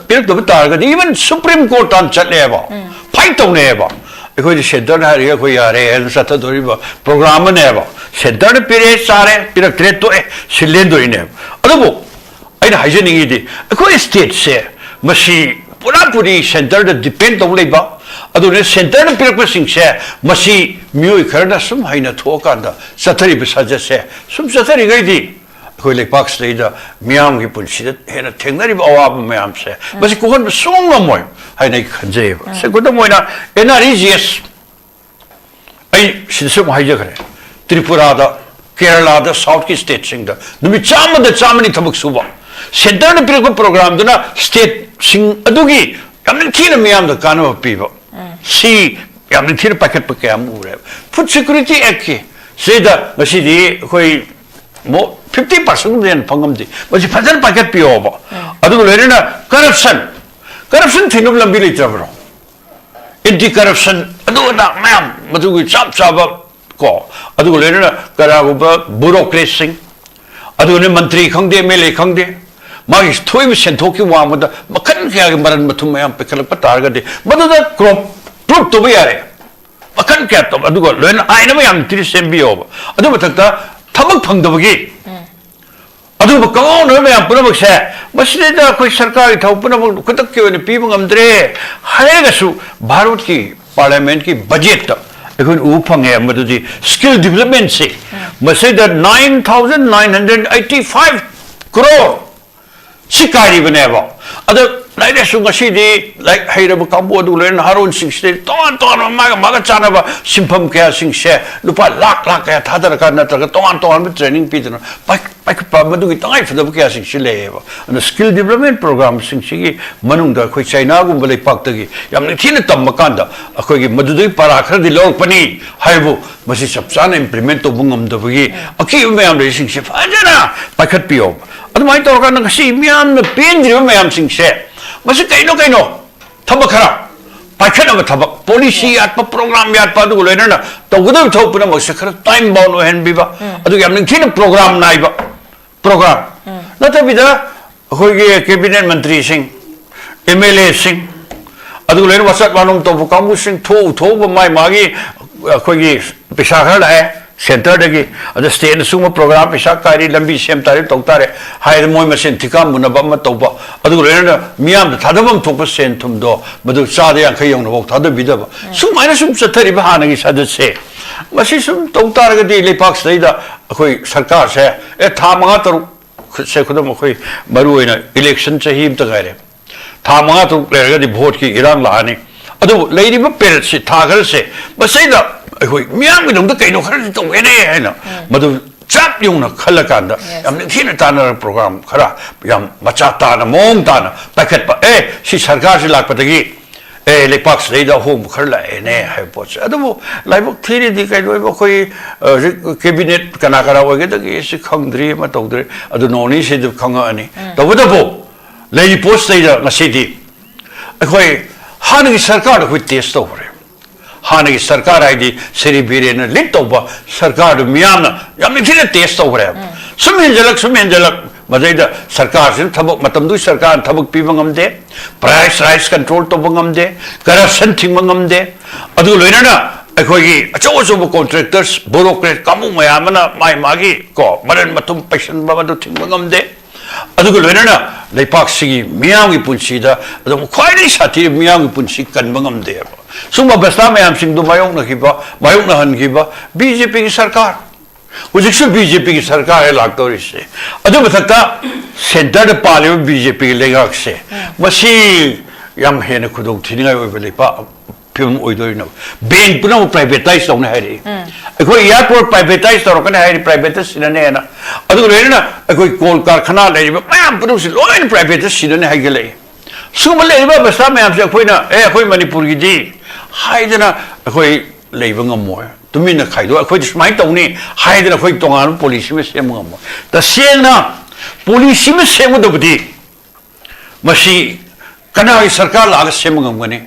ꯄꯤꯔꯛꯇꯕ ꯇꯥꯔꯒꯗꯤ, ꯏꯚꯟ ꯁꯨꯄ꯭ꯔꯤꯝ ꯀꯣꯔꯠ ꯇꯥꯟ ꯆꯠꯂꯦꯕ, ꯐꯥꯏꯠ ꯇꯧꯅꯩꯑꯕ꯫ ꯑꯩꯈꯣꯏꯗꯤ ꯁꯦꯟꯇꯔꯅ ꯍꯥꯏꯔꯒ ꯑꯩꯈꯣꯏ ꯌꯥꯔꯦ ꯍꯥꯏꯅ ꯆꯠꯊꯗꯣꯔꯤꯕ ꯄ꯭ꯔꯣꯒ꯭ꯔꯥꯝ ꯑꯃꯅꯦꯕ꯫ ꯁꯦꯟꯇꯔꯅ ꯄꯤꯔꯦ, ꯆꯥꯔꯦ, ꯄꯤꯔꯛꯇ꯭ꯔꯦ, ꯇꯣꯛꯑꯦ, ꯁꯤ ꯂꯦꯟꯗꯣꯏꯅꯦꯕ꯫ ꯑꯗꯨꯕꯨ ꯑꯩꯅ ꯍꯥꯏꯖꯅꯤꯡꯉꯤꯗꯤ, ꯑꯩꯈꯣꯏ ꯁ꯭ꯇꯦꯠꯁꯦ ꯃꯁꯤ ꯄꯨꯔꯥ ꯄꯨꯔꯤ ꯁꯦꯟꯇꯔꯗ ꯗꯤꯄꯦꯟ ꯇꯧ ꯂꯩꯕ, ꯑꯗꯨꯅ ꯁꯦꯟꯇꯔꯅ ꯄꯤꯔꯛꯄꯁꯤꯡꯁꯦ ꯃꯁꯤ ꯃꯤꯑꯣꯏ ꯈꯔꯅ ꯁꯨꯝ ꯍꯩꯅ ꯊꯣꯛꯑꯀꯥꯟꯗ ꯆꯠꯊꯔꯤꯕ ꯁꯥꯖꯠꯁꯦ ꯁꯨꯝ ꯆꯠꯊꯔꯤꯉꯩꯗꯤ, ꯑꯩꯈꯣꯏ ꯂꯩꯄꯥꯛꯁꯤꯗꯩꯗ ꯃꯤꯌꯥꯝꯒꯤ ꯄꯨꯟꯁꯤꯗ ꯍꯦꯟꯅ ꯊꯦꯡꯅꯔꯤꯕ ꯑꯋꯥꯕ ꯃꯌꯥꯝꯁꯦ ꯃꯁꯤ ꯀꯣꯛꯍꯟꯕ ꯁꯨꯡꯉꯝ ꯉꯝꯃꯣꯏ ꯍꯥꯏꯅ ꯑꯩ ꯈꯟꯖꯩꯌꯦꯕ꯫ ꯁꯦ, ꯈꯨꯗꯝ ꯑꯣꯏꯅ, ꯑꯦꯟ ꯑꯥꯔ ꯏ ꯖꯤ ꯑꯦꯁ, ꯑꯩ ꯁꯤꯗꯁꯨ ꯑꯃꯨꯛ ꯍꯥꯏꯖꯈ꯭ꯔꯦ, ꯇ꯭ꯔꯤꯄꯨꯔꯥꯗ, ꯀꯦꯔꯂꯥꯗ, ꯁꯥꯎꯠꯀꯤ ꯁ꯭ꯇꯦꯠꯁꯤꯡꯗ ꯅꯨꯃꯤꯠ ꯆꯥꯝꯃꯗ ꯆꯥꯝꯃꯅꯤ ꯊꯕꯛ ꯁꯨꯕ, ꯁꯦꯟꯇꯔꯅ ꯄꯤꯔꯛꯄ ꯄ꯭ꯔꯣꯒ꯭ꯔꯥꯝꯗꯨꯅ ꯁ꯭ꯇꯦꯠ ꯁꯤꯡ ꯑꯗꯨꯒꯤ ꯌꯥꯝ ꯅꯤꯡꯊꯤꯅ ꯃꯤꯌꯥꯝꯗ ꯀꯥꯟꯅꯕ ꯄꯤꯕ, ꯁꯤ ꯌꯥꯝ ꯅꯤꯡꯊꯤꯅ ꯄꯥꯏꯈꯠꯄ ꯀꯌꯥ ꯑꯃ ꯎꯔꯦꯕ꯫ Food Security Actꯀꯤ ꯁꯤꯗ ꯉꯁꯤꯗꯤ ꯑꯩꯈꯣꯏ ꯐꯤꯐꯇꯤ ꯄꯥꯔꯁꯦꯟ ꯍꯦꯟꯅ ꯐꯪꯉꯝꯗꯦ꯫ ꯃꯁꯤ ꯐꯖꯅ ꯄꯥꯏꯈꯠꯄꯤꯌꯣꯕ꯫ ꯑꯗꯨꯒ ꯂꯣꯏꯅꯅ corruption, corruption ꯊꯤꯡꯅꯕ ꯂꯝꯕꯤ ꯂꯩꯇ꯭ꯔꯕ꯭ꯔꯣ? Anti corruption, ꯑꯗꯨ ꯑꯗꯥ ꯃꯌꯥꯝ, ꯃꯗꯨꯒꯤ ꯆꯞ ꯆꯥꯕ ꯀꯣ, ꯑꯗꯨꯒ ꯂꯣꯏꯅꯅ ꯀꯅꯥꯒꯨꯝꯕ ꯕ꯭ꯌꯨꯔꯣꯀ꯭ꯔꯦꯠꯁꯤꯡ, ꯑꯗꯨꯒꯅꯦ ꯃꯟꯇ꯭ꯔꯤ ꯈꯪꯗꯦ, ꯑꯦꯝ ꯑꯦꯜ ꯑꯦ ꯈꯪꯗꯦ, ꯃꯥꯒꯤ ꯊꯣꯛꯏꯕ ꯁꯦꯟꯊꯣꯛꯀꯤ ꯋꯥꯡꯃꯗ ꯃꯈꯜ ꯀꯌꯥꯒꯤ ꯃꯔꯟ ꯃꯊꯨꯝ ꯃꯌꯥꯝ ꯄꯤꯈꯠꯂꯛꯄ ꯇꯥꯔꯒꯗꯤ, ꯃꯗꯨꯗ ꯀ꯭ꯔꯣꯞ ꯄ꯭ꯔꯨꯞ ꯇꯧꯕ ꯌꯥꯔꯦ꯫ ꯃꯈꯜ ꯀꯌꯥ ꯇꯧꯕ, ꯑꯗꯨꯒ ꯂꯣꯏꯅ ꯑꯥꯏꯟ ꯑꯃ ꯌꯥꯝ ꯊꯤꯅ ꯁꯦꯝꯕꯤꯌꯣꯕ꯫ ꯑꯗꯨ ꯃꯊꯛꯇ ꯊꯕꯛ ꯐꯪꯗꯕꯒꯤ ꯑꯗꯨꯒꯨꯝꯕ ꯀꯥꯡꯉꯧꯅꯕ ꯃꯌꯥꯝ ꯄꯨꯝꯅꯃꯛꯁꯦ, ꯃꯁꯤꯗꯩꯗ ꯑꯩꯈꯣꯏ ꯁꯔꯀꯥꯔꯒꯤ ꯊꯕꯛ ꯄꯨꯝꯅꯃꯛ ꯈꯨꯗꯛꯀꯤ ꯑꯣꯏꯅ ꯄꯤꯕ ꯉꯝꯗ꯭ꯔꯦ ꯍꯥꯏꯔꯒꯁꯨ, ꯚꯥꯔꯠꯀꯤ ꯄꯥꯔꯂꯤꯌꯥꯃꯦꯟꯠꯀꯤ ꯕꯖꯦꯠꯇ ꯑꯩꯈꯣꯏꯅ ꯎꯕ ꯐꯪꯉꯦ꯫ ꯃꯗꯨꯗꯤ ꯁ꯭ꯀꯤꯜ ꯗꯤꯕꯂꯞꯃꯦꯟꯠꯁꯤ, ꯃꯁꯤꯗ nine thousand nine hundred eighty five crore ꯁꯤ ꯀꯥꯏꯔꯤꯕꯅꯦꯕ꯫ ꯑꯗ ꯂꯥꯏꯔꯤꯛ ꯂꯥꯏꯁꯨ ꯉꯁꯤꯗꯤ ꯂꯥꯏꯔꯤꯛ ꯍꯩꯔꯕ ꯀꯥꯡꯕꯨ ꯑꯗꯨ ꯂꯣꯏꯅ ꯅꯍꯥꯔꯣꯟꯁꯤꯡꯁꯤꯗ ꯇꯣꯉꯥꯟ ꯇꯣꯉꯥꯟꯕ ꯃꯥꯒ ꯃꯥꯒ ꯆꯥꯟꯅꯕ ꯁꯤꯟꯐꯝ ꯀꯌꯥꯁꯤꯡꯁꯦ ꯂꯨꯄꯥ ꯂꯥꯛ ꯂꯥꯛ ꯀꯌꯥ ꯊꯥꯗꯔꯀꯥꯟ ꯅꯠꯇ꯭ꯔꯒ ꯇꯣꯉꯥꯟ ꯇꯣꯉꯥꯟꯕ ꯇ꯭ꯔꯦꯅꯤꯡ ꯄꯤꯗꯅ ꯄꯥꯏ-, ꯄꯥꯏꯈꯠꯄ ꯃꯗꯨꯒꯤ ꯇꯉꯥꯏꯐꯗꯕ ꯀꯌꯥꯁꯤꯡꯁꯤ ꯂꯩꯌꯦꯕ꯫ ꯑꯗꯨꯅ ꯁ꯭ꯀꯤꯜ ꯗꯤꯕꯂꯞꯃꯦꯟꯠ ꯄ꯭ꯔꯣꯒ꯭ꯔꯥꯝꯁꯤꯡꯁꯤꯒꯤ ꯃꯅꯨꯡꯗ ꯑꯩꯈꯣꯏ ꯆꯥꯏꯅꯥꯒꯨꯝꯕ ꯂꯩꯄꯥꯛꯇꯒꯤ ꯌꯥꯝ ꯅꯤꯡꯊꯤꯅ ꯇꯝꯕ ꯀꯥꯟꯗ ꯑꯩꯈꯣꯏꯒꯤ ꯃꯗꯨꯗꯒꯤ ꯄꯔꯥ ꯈꯔꯗꯤ ꯂꯧꯔꯛꯄꯅꯤ ꯍꯥꯏꯕꯨ, ꯃꯁꯤ ꯆꯞ ꯆꯥꯅ ꯏꯝꯄ꯭ꯂꯤꯃꯦꯟꯠ ꯇꯧꯕ ꯉꯝꯗꯕꯒꯤ ꯑꯀꯤꯕ ꯃꯌꯥꯝ ꯂꯩꯔꯤꯁꯤꯡꯁꯦ ꯐꯖꯅ ꯄꯥꯏꯈꯠꯄꯤꯌꯣꯕ꯫ ꯑꯗꯨꯃꯥꯏꯅ ꯇꯧꯔꯀꯥꯟꯗ ꯉꯁꯤ ꯃꯤꯌꯥꯝꯅ ꯄꯦꯟꯗ꯭ꯔꯤꯕ ꯃꯌꯥꯝꯁꯤꯡꯁꯦ, ꯃꯁꯤ ꯀꯩꯅꯣ ꯀꯩꯅꯣ ꯊꯕꯛ ꯈꯔ ꯄꯥꯏꯈꯠꯅꯕ ꯊꯕꯛ, ꯄꯣꯂꯤꯁꯤ ꯌꯥꯠꯄ, ꯄ꯭ꯔꯣꯒ꯭ꯔꯥꯝ ꯌꯥꯠꯄ, ꯑꯗꯨꯒ ꯂꯣꯏꯅꯅ ꯇꯧꯒꯗꯕ ꯊꯕꯛ ꯄꯨꯝꯅꯃꯛꯁꯦ ꯈꯔ ꯇꯥꯏꯝ ꯕꯥꯎꯟ ꯑꯣꯏꯍꯟꯕꯤꯕ, ꯑꯗꯨꯒ ꯌꯥꯝ ꯅꯤꯡꯊꯤꯅ ꯄ꯭ꯔꯣꯒ꯭ꯔꯥꯝ ꯅꯥꯏꯕ, ꯄ꯭ꯔꯣꯒ꯭ꯔꯥꯝ ꯅꯠꯇꯕꯤꯗ ꯑꯩꯈꯣꯏꯒꯤ ꯀꯦꯕꯤꯅꯦꯠ ꯃꯟꯇ꯭ꯔꯤꯁꯤꯡ, ꯑꯦꯝ ꯑꯦꯜ ꯑꯦꯁꯤꯡ, ꯑꯗꯨꯒ ꯂꯣꯏꯅ ꯋꯥꯆꯠ ꯋꯥꯅꯣꯝ ꯇꯧꯕ ꯀꯥꯡꯕꯨꯁꯤꯡ ꯊꯣꯛꯎ ꯊꯣꯛꯎꯕ ꯃꯥꯏ ꯃꯥꯒꯤ ꯑꯩꯈꯣꯏꯒꯤ ꯄꯩꯁꯥ ꯈꯔ ꯂꯥꯛꯑꯦ ꯁꯦꯟꯇꯔꯗꯒꯤ, ꯑꯗ ꯁ꯭ꯇꯦꯠꯅ ꯁꯤꯒꯨꯝꯕ ꯄ꯭ꯔꯣꯒ꯭ꯔꯥꯝ ꯄꯩꯁꯥ ꯀꯥꯏꯔꯤ, ꯂꯝꯕꯤ ꯁꯦꯝ ꯇꯥꯔꯦ, ꯇꯧ ꯇꯥꯔꯦ ꯍꯥꯏꯗꯅ ꯃꯣꯏ ꯃꯁꯦꯟ ꯊꯤꯀꯥ ꯃꯨꯟꯅꯕ ꯑꯃ ꯇꯧꯕ, ꯑꯗꯨꯒ ꯂꯣꯏꯅꯅ ꯃꯤꯌꯥꯝꯗ ꯊꯥꯗꯐꯝ ꯊꯣꯛꯄ ꯁꯦꯟ ꯊꯨꯝꯗꯣ ꯃꯗꯨ ꯆꯥꯗ ꯌꯥꯡꯈꯩ ꯌꯧꯅꯐꯥꯎ ꯊꯥꯗꯕꯤꯗꯕ, ꯁꯨꯃꯥꯏꯅ ꯁꯨꯝ ꯆꯠꯊꯔꯤꯕ ꯍꯥꯟꯅꯒꯤ ꯁꯥꯖꯠꯁꯦ, ꯃꯁꯤ ꯁꯨꯝ ꯇꯧ ꯇꯥꯔꯒꯗꯤ ꯂꯩꯄꯥꯛꯁꯤꯗꯩꯗ ꯑꯩꯈꯣꯏ ꯁꯔꯀꯥꯔꯁꯦ, ꯑꯦ, ꯊꯥ ꯃꯉꯥ ꯇꯔꯨꯛ ꯁꯦ ꯈꯨꯗꯝ ꯑꯩꯈꯣꯏ ꯃꯔꯨ ꯑꯣꯏꯅ ꯏꯂꯦꯛꯁꯟ ꯆꯍꯤ ꯑꯃꯇ ꯉꯥꯏꯔꯦ꯫ ꯊꯥ ꯃꯉꯥ ꯇꯔꯨꯛ ꯂꯩꯔꯒꯗꯤ ꯚꯣꯠꯀꯤ ꯏꯔꯥꯡ ꯂꯥꯛꯑꯅꯤ꯫ ꯑꯗꯨꯕꯨ ꯂꯩꯔꯤꯕ ꯄꯦꯔꯦꯠꯁꯤ ꯊꯥ ꯈꯔꯁꯦ ꯃꯁꯤꯗ ꯑꯩꯈꯣꯏ ꯃꯤꯌꯥꯝꯒꯤꯗꯃꯛꯇ ꯀꯩꯅꯣ ꯈꯔꯗꯤ ꯇꯧꯒꯦꯅꯦ ꯍꯥꯏꯅ ꯃꯗꯨ ꯆꯞ ꯌꯨꯡꯅ ꯈꯜꯂꯀꯥꯟꯗ ꯌꯥꯝ ꯅꯤꯡꯊꯤꯅ ꯇꯥꯟꯅꯔꯒ ꯄ꯭ꯔꯣꯒ꯭ꯔꯥꯝ ꯈꯔ ꯌꯥꯝ ꯃꯆꯥ ꯇꯥꯅ, ꯃꯑꯣꯡ ꯇꯥꯅ ꯄꯥꯏꯈꯠꯄ꯫ ꯑꯦ, ꯁꯤ ꯁꯔꯀꯥꯔꯁꯤ ꯂꯥꯛꯄꯗꯒꯤ, ꯑꯦ, ꯂꯩꯄꯥꯛꯁꯤꯗꯩꯗ ꯑꯍꯣꯡꯕ ꯈꯔ ꯂꯥꯛꯑꯦꯅꯦ ꯍꯥꯏꯕ ꯄꯣꯠꯁꯦ꯫ ꯑꯗꯨꯕꯨ ꯂꯥꯏꯕꯛ ꯊꯤꯔꯤꯗꯤ ꯀꯩꯅꯣ ꯍꯥꯏꯕ, ꯑꯩꯈꯣꯏ, ꯑ, ꯍꯧꯖꯤꯛ ꯀꯦꯕꯤꯅꯦꯠ ꯀꯅꯥ ꯀꯅꯥ ꯑꯣꯏꯒꯗꯒꯦ ꯁꯤ ꯈꯪꯗ꯭ꯔꯤ, ꯑꯃ ꯇꯧꯗ꯭ꯔꯤ꯫ ꯑꯗꯨ ꯅꯣꯡ ꯅꯤꯅꯤꯁꯤꯗ ꯈꯪꯉꯛꯑꯅꯤ꯫ ꯇꯧꯕꯇꯕꯨ ꯂꯩꯔꯤ ꯄꯣꯠꯁꯤꯗꯩꯗ ꯉꯁꯤꯗꯤ ꯑꯩꯈꯣꯏ ꯍꯥꯟꯅꯒꯤ ꯁꯔꯀꯥꯔꯗ ꯑꯩꯈꯣꯏ ꯇꯦꯁ ꯇꯧꯈ꯭ꯔꯦ꯫ ꯍꯥꯟꯅꯒꯤ ꯁꯔꯀꯥꯔ ꯍꯥꯏꯗꯤ ꯁ꯭ꯔꯤ ꯕꯤꯔꯦꯟꯅ ꯂꯤꯗ ꯇꯧꯕ ꯁꯔꯀꯥꯔꯗꯨ ꯃꯤꯌꯥꯝꯅ ꯌꯥꯝ ꯅꯤꯡꯊꯤꯅ ꯇꯦꯁ ꯇꯧꯈ꯭ꯔꯦꯕ꯫ ꯁꯨꯝ ꯍꯦꯟꯖꯜꯂꯛ, ꯁꯨꯝ ꯍꯦꯟꯖꯜꯂꯛ, ꯃꯗꯩꯗ ꯁꯔꯀꯥꯔꯁꯤꯅ ꯊꯕꯛ, ꯃꯇꯝꯗꯨꯒꯤ ꯁꯔꯀꯥꯔꯅ ꯊꯕꯛ ꯄꯤꯕ ꯉꯝꯗꯦ, ꯄ꯭ꯔꯥꯏꯁ ꯔꯥꯏꯁ ꯀꯟꯇ꯭ꯔꯣꯜ ꯇꯧꯕ ꯉꯝꯗꯦ, ꯀꯔꯞꯁꯟ ꯊꯤꯡꯕ ꯉꯝꯗꯦ, ꯑꯗꯨꯒ ꯂꯣꯏꯅꯅ ꯑꯩꯈꯣꯏꯒꯤ ꯑꯆꯧ ꯑꯆꯧꯕ ꯀꯣꯟꯇ꯭ꯔꯦꯛꯇꯔꯁ, ꯕꯣꯔꯣꯀ꯭ꯔꯦꯠ ꯀꯥꯡꯕꯨ ꯃꯌꯥꯝ ꯑꯃꯅ ꯃꯥꯏ ꯃꯥꯒꯤ ꯀꯣ ꯃꯔꯟ ꯃꯊꯨꯝ ꯄꯩꯁꯟꯕ ꯃꯗꯨ ꯊꯤꯡꯕ ꯉꯝꯗꯦ꯫ ꯑꯗꯨꯒ ꯂꯣꯏꯅꯅ ꯂꯩꯄꯥꯛꯁꯤꯒꯤ ꯃꯤꯌꯥꯝꯒꯤ ꯄꯨꯟꯁꯤꯗ ꯑꯗꯨꯝ ꯈ꯭ꯋꯥꯏꯗꯒꯤ ꯁꯥꯊꯤꯔꯕ ꯃꯤꯌꯥꯝꯒꯤ ꯄꯨꯟꯁꯤ ꯀꯟꯕ ꯉꯝꯗꯦꯕ꯫ ꯁꯨꯝꯕ ꯑꯕꯁꯊꯥ ꯃꯌꯥꯝꯁꯤꯡꯗꯨ ꯃꯥꯌꯣꯛꯅꯈꯤꯕ, ꯃꯥꯌꯣꯛꯅꯍꯟꯈꯤꯕ ꯕꯤ ꯖꯦ ꯄꯤꯒꯤ ꯁꯔꯀꯥꯔ, ꯍꯧꯖꯤꯛꯁꯨ ꯕꯤ ꯖꯦ ꯄꯤꯒꯤ ꯁꯔꯀꯥꯔ ꯂꯥꯛꯇꯧꯔꯤꯁꯦ꯫ ꯑꯗꯨ ꯃꯊꯛꯇ ꯁꯦꯟꯇꯔꯗ ꯄꯥꯜꯂꯤꯕ ꯕꯤ ꯖꯦ ꯄꯤꯒꯤ ꯂꯩꯉꯥꯛꯁꯦ, ꯃꯁꯤ ꯌꯥꯝ ꯍꯦꯟꯅ ꯈꯨꯗꯣꯡ ꯊꯤꯅꯤꯡꯉꯥꯏ ꯑꯣꯏꯕ ꯂꯩꯄꯥꯛ ꯐꯤꯕꯝ ꯑꯣꯏꯗꯣꯔꯤꯅꯣ? ꯕꯦꯡ ꯄꯨꯝꯅꯃꯛ ꯄ꯭ꯔꯥꯏꯚꯦꯇꯥꯏꯁ ꯇꯧꯅꯤ ꯍꯥꯏꯔꯛꯏ꯫ ꯑꯩꯈꯣꯏ ꯑꯦꯌꯥꯔꯄꯣꯔꯠ ꯄ꯭ꯔꯥꯏꯚꯦꯇꯥꯏꯁ ꯇꯧꯔꯛꯀꯅꯤ ꯍꯥꯏꯔꯤ, ꯄ꯭ꯔꯥꯏꯚꯦꯠꯇ ꯁꯤꯟꯅꯅꯦꯅ꯫ ꯑꯗꯨꯒ ꯂꯣꯏꯅꯅ ꯑꯩꯈꯣꯏ ꯀꯣꯜ ꯀꯥꯔꯈꯥꯅꯥ ꯂꯩꯔꯤꯕ ꯃꯌꯥꯝ ꯄꯨꯝꯅꯃꯛꯁꯤ ꯂꯣꯏꯅ ꯄ꯭ꯔꯥꯏꯚꯦꯠꯇ ꯁꯤꯟꯅꯅꯤ ꯍꯥꯏꯒꯠꯂꯛꯏ꯫ ꯁꯤꯒꯨꯝꯕ ꯂꯩꯔꯤꯕ ꯑꯕꯁꯊꯥ ꯃꯌꯥꯝꯁꯦ ꯑꯩꯈꯣꯏꯅ, "ꯑꯦ, ꯑꯩꯈꯣꯏ ꯃꯅꯤꯄꯨꯔꯒꯤꯗꯤ" ꯍꯥꯏꯗꯅ ꯑꯩꯈꯣꯏ ꯂꯩꯕ ꯉꯝꯃꯣꯏ꯫ ꯇꯨꯃꯤꯟꯅ ꯈꯥꯏꯗꯣꯛ, "ꯑꯩꯈꯣꯏꯗꯤ ꯁꯨꯃꯥꯏꯅ ꯇꯧꯅꯤ" ꯍꯥꯏꯗꯅ ꯑꯩꯈꯣꯏ ꯇꯣꯉꯥꯟꯕ ꯄꯣꯂꯤꯁꯤ ꯑꯃ ꯁꯦꯝꯕ ꯉꯝꯃꯣꯏ꯫ ꯇꯁꯦꯡꯅ ꯄꯣꯂꯤꯁꯤ ꯑꯃ ꯁꯦꯝꯒꯗꯕꯗꯤ ꯃꯁꯤ ꯀꯅꯥꯒꯤ ꯁꯔꯀꯥꯔ ꯂꯥꯛꯑꯒ ꯁꯦꯝꯕ ꯉꯝꯒꯅꯤ?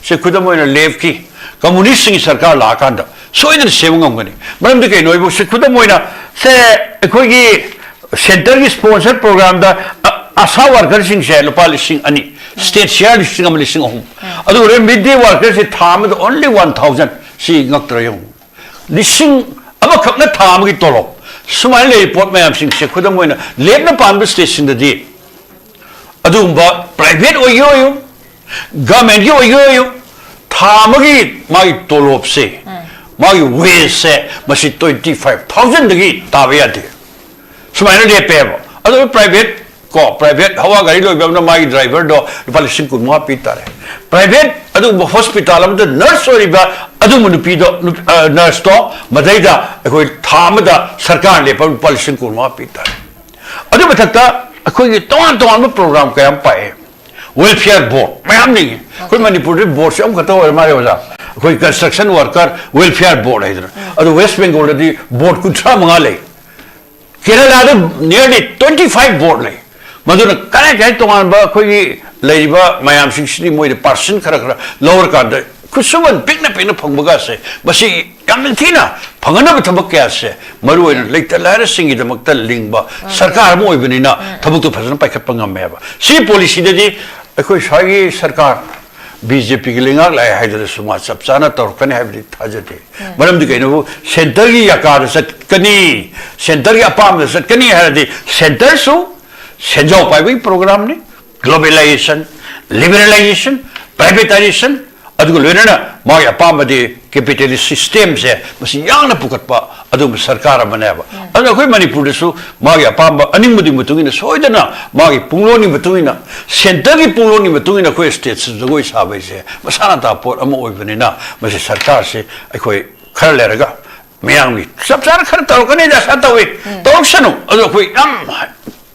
ꯁꯦ, ꯈꯨꯗꯝ ꯑꯣꯏꯅ ꯂꯦꯐꯀꯤ, ꯀꯝꯃꯨꯅꯤꯁꯁꯤꯡꯒꯤ ꯁꯔꯀꯥꯔ ꯂꯥꯛꯑꯀꯥꯟꯗ ꯁꯣꯏꯗꯅ ꯁꯦꯝꯕ ꯉꯝꯒꯅꯤ꯫ ꯃꯔꯝꯗꯤ ꯀꯩꯅꯣ ꯍꯥꯏꯕꯨ, ꯁꯦ, ꯈꯨꯗꯝ ꯑꯣꯏꯅ, ꯁꯦ, ꯑꯩꯈꯣꯏꯒꯤ ꯁꯦꯟꯇꯔꯒꯤ ꯁ꯭ꯄꯣꯟꯁꯔ ꯄ꯭ꯔꯣꯒ꯭ꯔꯥꯝꯗ, ꯑ, ꯑꯥꯁꯥ ꯋꯥꯔꯀꯔꯁꯤꯡꯁꯦ ꯂꯨꯄꯥ ꯂꯤꯁꯤꯡ ꯑꯅꯤ, ꯁ꯭ꯇꯦꯠ ꯁꯤꯌꯥꯔ ꯂꯤꯁꯤꯡ ꯑꯃ, ꯂꯤꯁꯤꯡ ꯑꯍꯨꯝ꯫ ꯑꯗꯨꯒ ꯍꯣꯔꯦꯟ ꯃꯤꯗ ꯗꯦ ꯋꯥꯔꯀꯔꯁꯦ ꯊꯥ ꯑꯃꯗ only one thousand꯫ ꯁꯤ ꯉꯛꯇ꯭ꯔꯥ ꯌꯦꯡꯉꯨ꯫ ꯂꯤꯁꯤꯡ ꯑꯃꯈꯛꯅ ꯊꯥ ꯑꯃꯒꯤ ꯇꯣꯂꯣꯞ꯫ ꯁꯨꯃꯥꯏꯅ ꯂꯩꯔꯤꯕ ꯄꯣꯠ ꯃꯌꯥꯝꯁꯤꯡꯁꯦ, ꯈꯨꯗꯝ ꯑꯣꯏꯅ, ꯂꯦꯐꯅ ꯄꯥꯟꯕ ꯁ꯭ꯇꯦꯠꯁꯤꯡꯗꯗꯤ ꯑꯗꯨꯒꯨꯝꯕ ꯄ꯭ꯔꯥꯏꯚꯦꯠ ꯑꯣꯏꯒꯦ ꯑꯣꯏꯌꯨ, ꯒꯃꯦꯟꯒꯤ ꯑꯣꯏꯒꯦ ꯑꯣꯏꯌꯨ, ꯊꯥ ꯑꯃꯒꯤ ꯃꯥꯒꯤ ꯇꯣꯂꯣꯞꯁꯦ, ꯃꯥꯒꯤ ꯋꯦꯖꯁꯦ, ꯃꯁꯤ twenty five thousandꯗꯒꯤ ꯇꯥꯕ ꯌꯥꯗꯦ꯫ ꯁꯨꯃꯥꯏꯅ ꯂꯦꯞꯄꯦꯕ꯫ ꯑꯗꯨ ꯄ꯭ꯔꯥꯏꯚꯦꯠ ꯀꯣ, ꯄ꯭ꯔꯥꯏꯚꯦꯠ ꯍꯋꯥ ꯒꯥꯔꯤ ꯂꯣꯏꯕ ꯑꯃꯅ ꯃꯥꯒꯤ ꯗ꯭ꯔꯥꯏꯚꯔꯗꯣ ꯂꯨꯄꯥ ꯂꯤꯁꯤꯡ ꯀꯨꯟ ꯃꯉꯥ ꯄꯤ ꯇꯥꯔꯦ꯫ ꯄ꯭ꯔꯥꯏꯚꯦꯠ ꯑꯗꯨꯒꯨꯝꯕ ꯍꯣꯁꯄꯤꯇꯥꯜ ꯑꯃꯗ ꯅꯔꯁ ꯑꯣꯏꯔꯤꯕ ꯑꯗꯨꯝꯕ ꯅꯨꯄꯤꯗꯣ, ꯅꯨꯄꯤ, ꯑ, ꯅꯔꯁꯇꯣ ꯃꯗꯩꯗ ꯑꯩꯈꯣꯏ ꯊꯥ ꯑꯃꯗ ꯁꯔꯀꯥꯔ ꯂꯦꯞꯄ ꯂꯨꯄꯥ ꯂꯤꯁꯤꯡ ꯀꯨꯟ ꯃꯉꯥ ꯄꯤ ꯇꯥꯔꯦ꯫ ꯑꯗꯨ ꯃꯊꯛꯇ ꯑꯩꯈꯣꯏꯒꯤ ꯇꯣꯉꯥꯟ ꯇꯣꯉꯥꯟꯕ ꯄ꯭ꯔꯣꯒ꯭ꯔꯥꯝ ꯀꯌꯥ ꯑꯃ ꯄꯥꯛꯑꯦ꯫ ꯋꯦꯜꯐꯤꯌꯔ ꯕꯣꯔꯗ ꯃꯌꯥꯝ ꯂꯩꯉꯦ꯫ ꯑꯩꯈꯣꯏ ꯃꯅꯤꯄꯨꯔꯗꯤ ꯕꯣꯔꯗꯁꯦ ꯑꯃꯈꯛꯇ ꯑꯣꯏꯔ ꯃꯥꯜꯂꯦ ꯑꯣꯖꯥ, ꯑꯩꯈꯣꯏ ꯀꯟꯁꯇ꯭ꯔꯛꯁꯟ ꯋꯥꯔꯀꯔ ꯋꯦꯜꯐꯤꯌꯔ ꯕꯣꯔꯗ ꯍꯥꯏꯗꯅ꯫ ꯑꯗꯣ ꯋꯦꯁ ꯕꯦꯡꯒꯣꯜꯗꯗꯤ ꯕꯣꯔꯗ ꯀꯨꯟꯊ꯭ꯔꯥ ꯃꯉꯥ ꯂꯩ꯫ ꯀꯦꯔꯂꯥꯗ nearly twenty five ꯕꯣꯔꯗ ꯂꯩ꯫ ꯃꯗꯨꯅ ꯀꯗꯥꯏ ꯀꯗꯥꯏ ꯇꯣꯉꯥꯟꯕ ꯑꯩꯈꯣꯏꯒꯤ ꯂꯩꯔꯤꯕ ꯃꯌꯥꯝꯁꯤꯡꯁꯤꯗꯤ ꯃꯣꯏꯗ ꯄꯥꯔꯁꯦꯟ ꯈꯔ ꯈꯔ ꯂꯧꯔꯀꯥꯟꯗ ꯈꯨꯠꯁꯨꯃꯟ ꯄꯤꯛꯅ ꯄꯤꯛꯅ ꯐꯪꯕꯒꯁꯦ, ꯃꯁꯤ ꯌꯥꯝꯅ ꯊꯤꯅ ꯐꯪꯒꯗꯕ ꯊꯕꯛ ꯀꯌꯥꯁꯦ, ꯃꯔꯨ ꯑꯣꯏꯅ ꯂꯩꯇ ꯂꯥꯏꯔꯁꯤꯡꯒꯤꯗꯃꯛꯇ ꯂꯤꯡꯕ ꯁꯔꯀꯥꯔ ꯑꯃ ꯑꯣꯏꯕꯅꯤꯅ ꯊꯕꯛꯇꯣ ꯐꯖꯅ ꯄꯥꯏꯈꯠꯄ ꯉꯝꯃꯦꯕ꯫ ꯁꯤ ꯄꯣꯂꯤꯁꯤꯗꯗꯤ ꯑꯩꯈꯣꯏ ꯁ꯭ꯋꯥꯏꯒꯤ ꯁꯔꯀꯥꯔ ꯕꯤ ꯖꯦ ꯄꯤꯒꯤ ꯂꯩꯉꯥꯛ ꯂꯥꯛꯑꯦ ꯍꯥꯏꯗꯨꯅꯁꯨ ꯃꯥ ꯆꯞ ꯆꯥꯅ ꯇꯧꯔꯛꯀꯅꯤ ꯍꯥꯏꯕꯗꯤ ꯊꯥꯖꯗꯦ꯫ ꯃꯔꯝꯗꯤ ꯀꯩꯅꯣꯕꯨ ꯁꯦꯟꯇꯔꯒꯤ ꯌꯥꯀꯥꯗ ꯆꯠꯀꯅꯤ, ꯁꯦꯟꯇꯔꯒꯤ ꯑꯄꯥꯝꯕꯗ ꯆꯠꯀꯅꯤ ꯍꯥꯏꯔꯗꯤ ꯁꯦꯟꯇꯔꯁꯨ ꯁꯦꯟꯖꯥꯎ ꯄꯥꯏꯕꯒꯤ ꯄ꯭ꯔꯣꯒ꯭ꯔꯥꯝꯅꯤ꯫ ꯒ꯭ꯂꯣꯕꯦꯂꯥꯏꯖꯦꯁꯟ, ꯂꯤꯕꯔꯦꯂꯥꯏꯖꯦꯁꯟ, ꯄ꯭ꯔꯥꯏꯚꯦꯇꯥꯏꯖꯦꯁꯟ, ꯑꯗꯨꯒ ꯂꯣꯏꯅꯅ ꯃꯥꯒꯤ ꯑꯄꯥꯝꯕꯗꯤ ꯀꯦꯄꯤꯇꯦꯂꯤꯁ ꯁꯤꯁꯇꯦꯝꯁꯦ ꯃꯁꯤ ꯌꯥꯡꯅ ꯄꯨꯈꯠꯄ ꯑꯗꯨꯒꯨꯝꯕ ꯁꯔꯀꯥꯔ ꯑꯃꯅꯦꯕ꯫ ꯑꯗꯨꯅ ꯑꯩꯈꯣꯏ ꯃꯅꯤꯄꯨꯔꯗꯁꯨ ꯃꯥꯒꯤ ꯑꯄꯥꯝꯕ ꯑꯅꯤꯡꯕꯗꯨꯒꯤ ꯃꯇꯨꯡ ꯏꯟꯅ, ꯁꯣꯏꯗꯅ ꯃꯥꯒꯤ ꯄꯨꯡꯂꯣꯟꯒꯤ ꯃꯇꯨꯡ ꯏꯟꯅ, ꯁꯦꯟꯇꯔꯒꯤ ꯄꯨꯡꯂꯣꯟꯒꯤ ꯃꯇꯨꯡ ꯏꯟꯅ ꯑꯩꯈꯣꯏ ꯁ꯭ꯇꯦꯠꯁꯤ ꯖꯒꯣꯏ ꯁꯥꯕ ꯍꯥꯏꯁꯦ ꯃꯁꯥꯅ ꯇꯥꯕ ꯄꯣꯠ ꯑꯃ ꯑꯣꯏꯕꯅꯤꯅ, ꯃꯁꯤ ꯁꯔꯀꯥꯔꯁꯤ ꯑꯩꯈꯣꯏ ꯈꯔ ꯂꯩꯔꯒ ꯃꯌꯥꯝꯒꯤ ꯆꯞ ꯆꯥꯅ ꯈꯔ ꯇꯧꯔꯛꯀꯅꯤꯗ, ꯑꯁꯥ ꯇꯧꯏ꯫ ꯇꯧꯔꯛꯁꯅꯨ, ꯑꯗꯨ ꯑꯩꯈꯣꯏ ꯌꯥꯝ,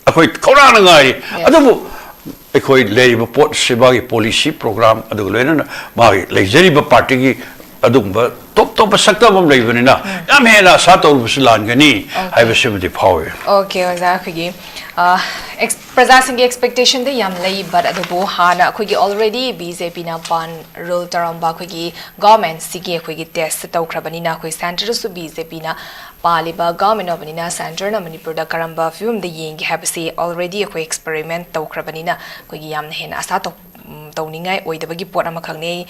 ꯑꯩꯈꯣꯏ ꯈꯧꯔꯥꯡꯅ ꯉꯥꯏꯔꯤ꯫ ꯑꯗꯨꯕꯨ ꯑꯩꯈꯣꯏ ꯂꯩꯔꯤꯕ ꯄꯣꯠꯁꯤ, ꯃꯥꯒꯤ ꯄꯣꯂꯤꯁꯤ ꯄ꯭ꯔꯣꯒ꯭ꯔꯥꯝ, ꯑꯗꯨꯒ ꯂꯣꯏꯅꯅ ꯃꯥꯒꯤ ꯂꯩꯖꯔꯤꯕ ꯄꯥꯔꯇꯤꯒꯤ ꯑꯗꯨꯒꯨꯝꯕ ꯇꯣꯞ ꯇꯣꯞꯄ ꯁꯛꯇꯝ ꯑꯃ ꯂꯩꯕꯅꯤꯅ, ꯌꯥꯝ ꯍꯦꯟꯅ ꯑꯁꯥ ꯇꯧꯔꯨꯕꯁꯨ ꯂꯥꯟꯒꯅꯤ ꯍꯥꯏꯕꯁꯤꯃꯗꯤ ꯐꯥꯎꯏ꯫ ꯑꯣꯀꯦ ꯑꯣꯖꯥ, ꯑꯩꯈꯣꯏꯒꯤ, ꯑ, ꯑꯦꯛꯁ-, ꯄ꯭ꯔꯖꯥꯁꯤꯡꯒꯤ ꯑꯦꯛꯁꯄꯦꯛꯇꯦꯁꯟꯗꯤ ꯌꯥꯝ ꯂꯩ, ꯕꯠ ꯑꯗꯨꯕꯨ ꯍꯥꯟꯅ ꯑꯩꯈꯣꯏꯒꯤ ꯑꯣꯜꯔꯦꯗꯤ ꯕꯤ ꯖꯦ ꯄꯤꯅ ꯄꯥꯟ ꯔꯨꯜ ꯇꯧꯔꯝꯕ ꯑꯩꯈꯣꯏꯒꯤ ꯒꯣꯔꯃꯦꯟꯁꯤꯒꯤ ꯑꯩꯈꯣꯏꯒꯤ ꯇꯦꯁ ꯇꯧꯈ꯭ꯔꯕꯅꯤꯅ, ꯑꯩꯈꯣꯏ ꯁꯦꯟꯇꯔꯗꯁꯨ ꯕꯤ ꯖꯦ ꯄꯤꯅ ꯄꯥꯜꯂꯤꯕ ꯒꯣꯔꯃꯦꯟ ꯑꯣꯏꯕꯅꯤꯅ, ꯁꯦꯟꯇꯔꯅ ꯃꯅꯤꯄꯨꯔꯗ ꯀꯔꯝꯕ ꯐꯤꯕꯝꯗ ꯌꯦꯡꯒꯦ ꯍꯥꯏꯕꯁꯤ ꯑꯣꯜꯔꯦꯗꯤ ꯑꯩꯈꯣꯏ ꯑꯦꯛꯁꯄꯦꯔꯤꯃꯦꯟ ꯇꯧꯈ꯭ꯔꯕꯅꯤꯅ, ꯑꯩꯈꯣꯏꯒꯤ ꯌꯥꯝꯅ ꯍꯦꯟꯅ ꯑꯁꯥ ꯇꯧ-, ꯎꯝ, ꯇꯧꯅꯤꯡꯉꯥꯏ ꯑꯣꯏꯗꯕꯒꯤ ꯄꯣꯠ ꯑꯃꯈꯛꯅꯤ꯫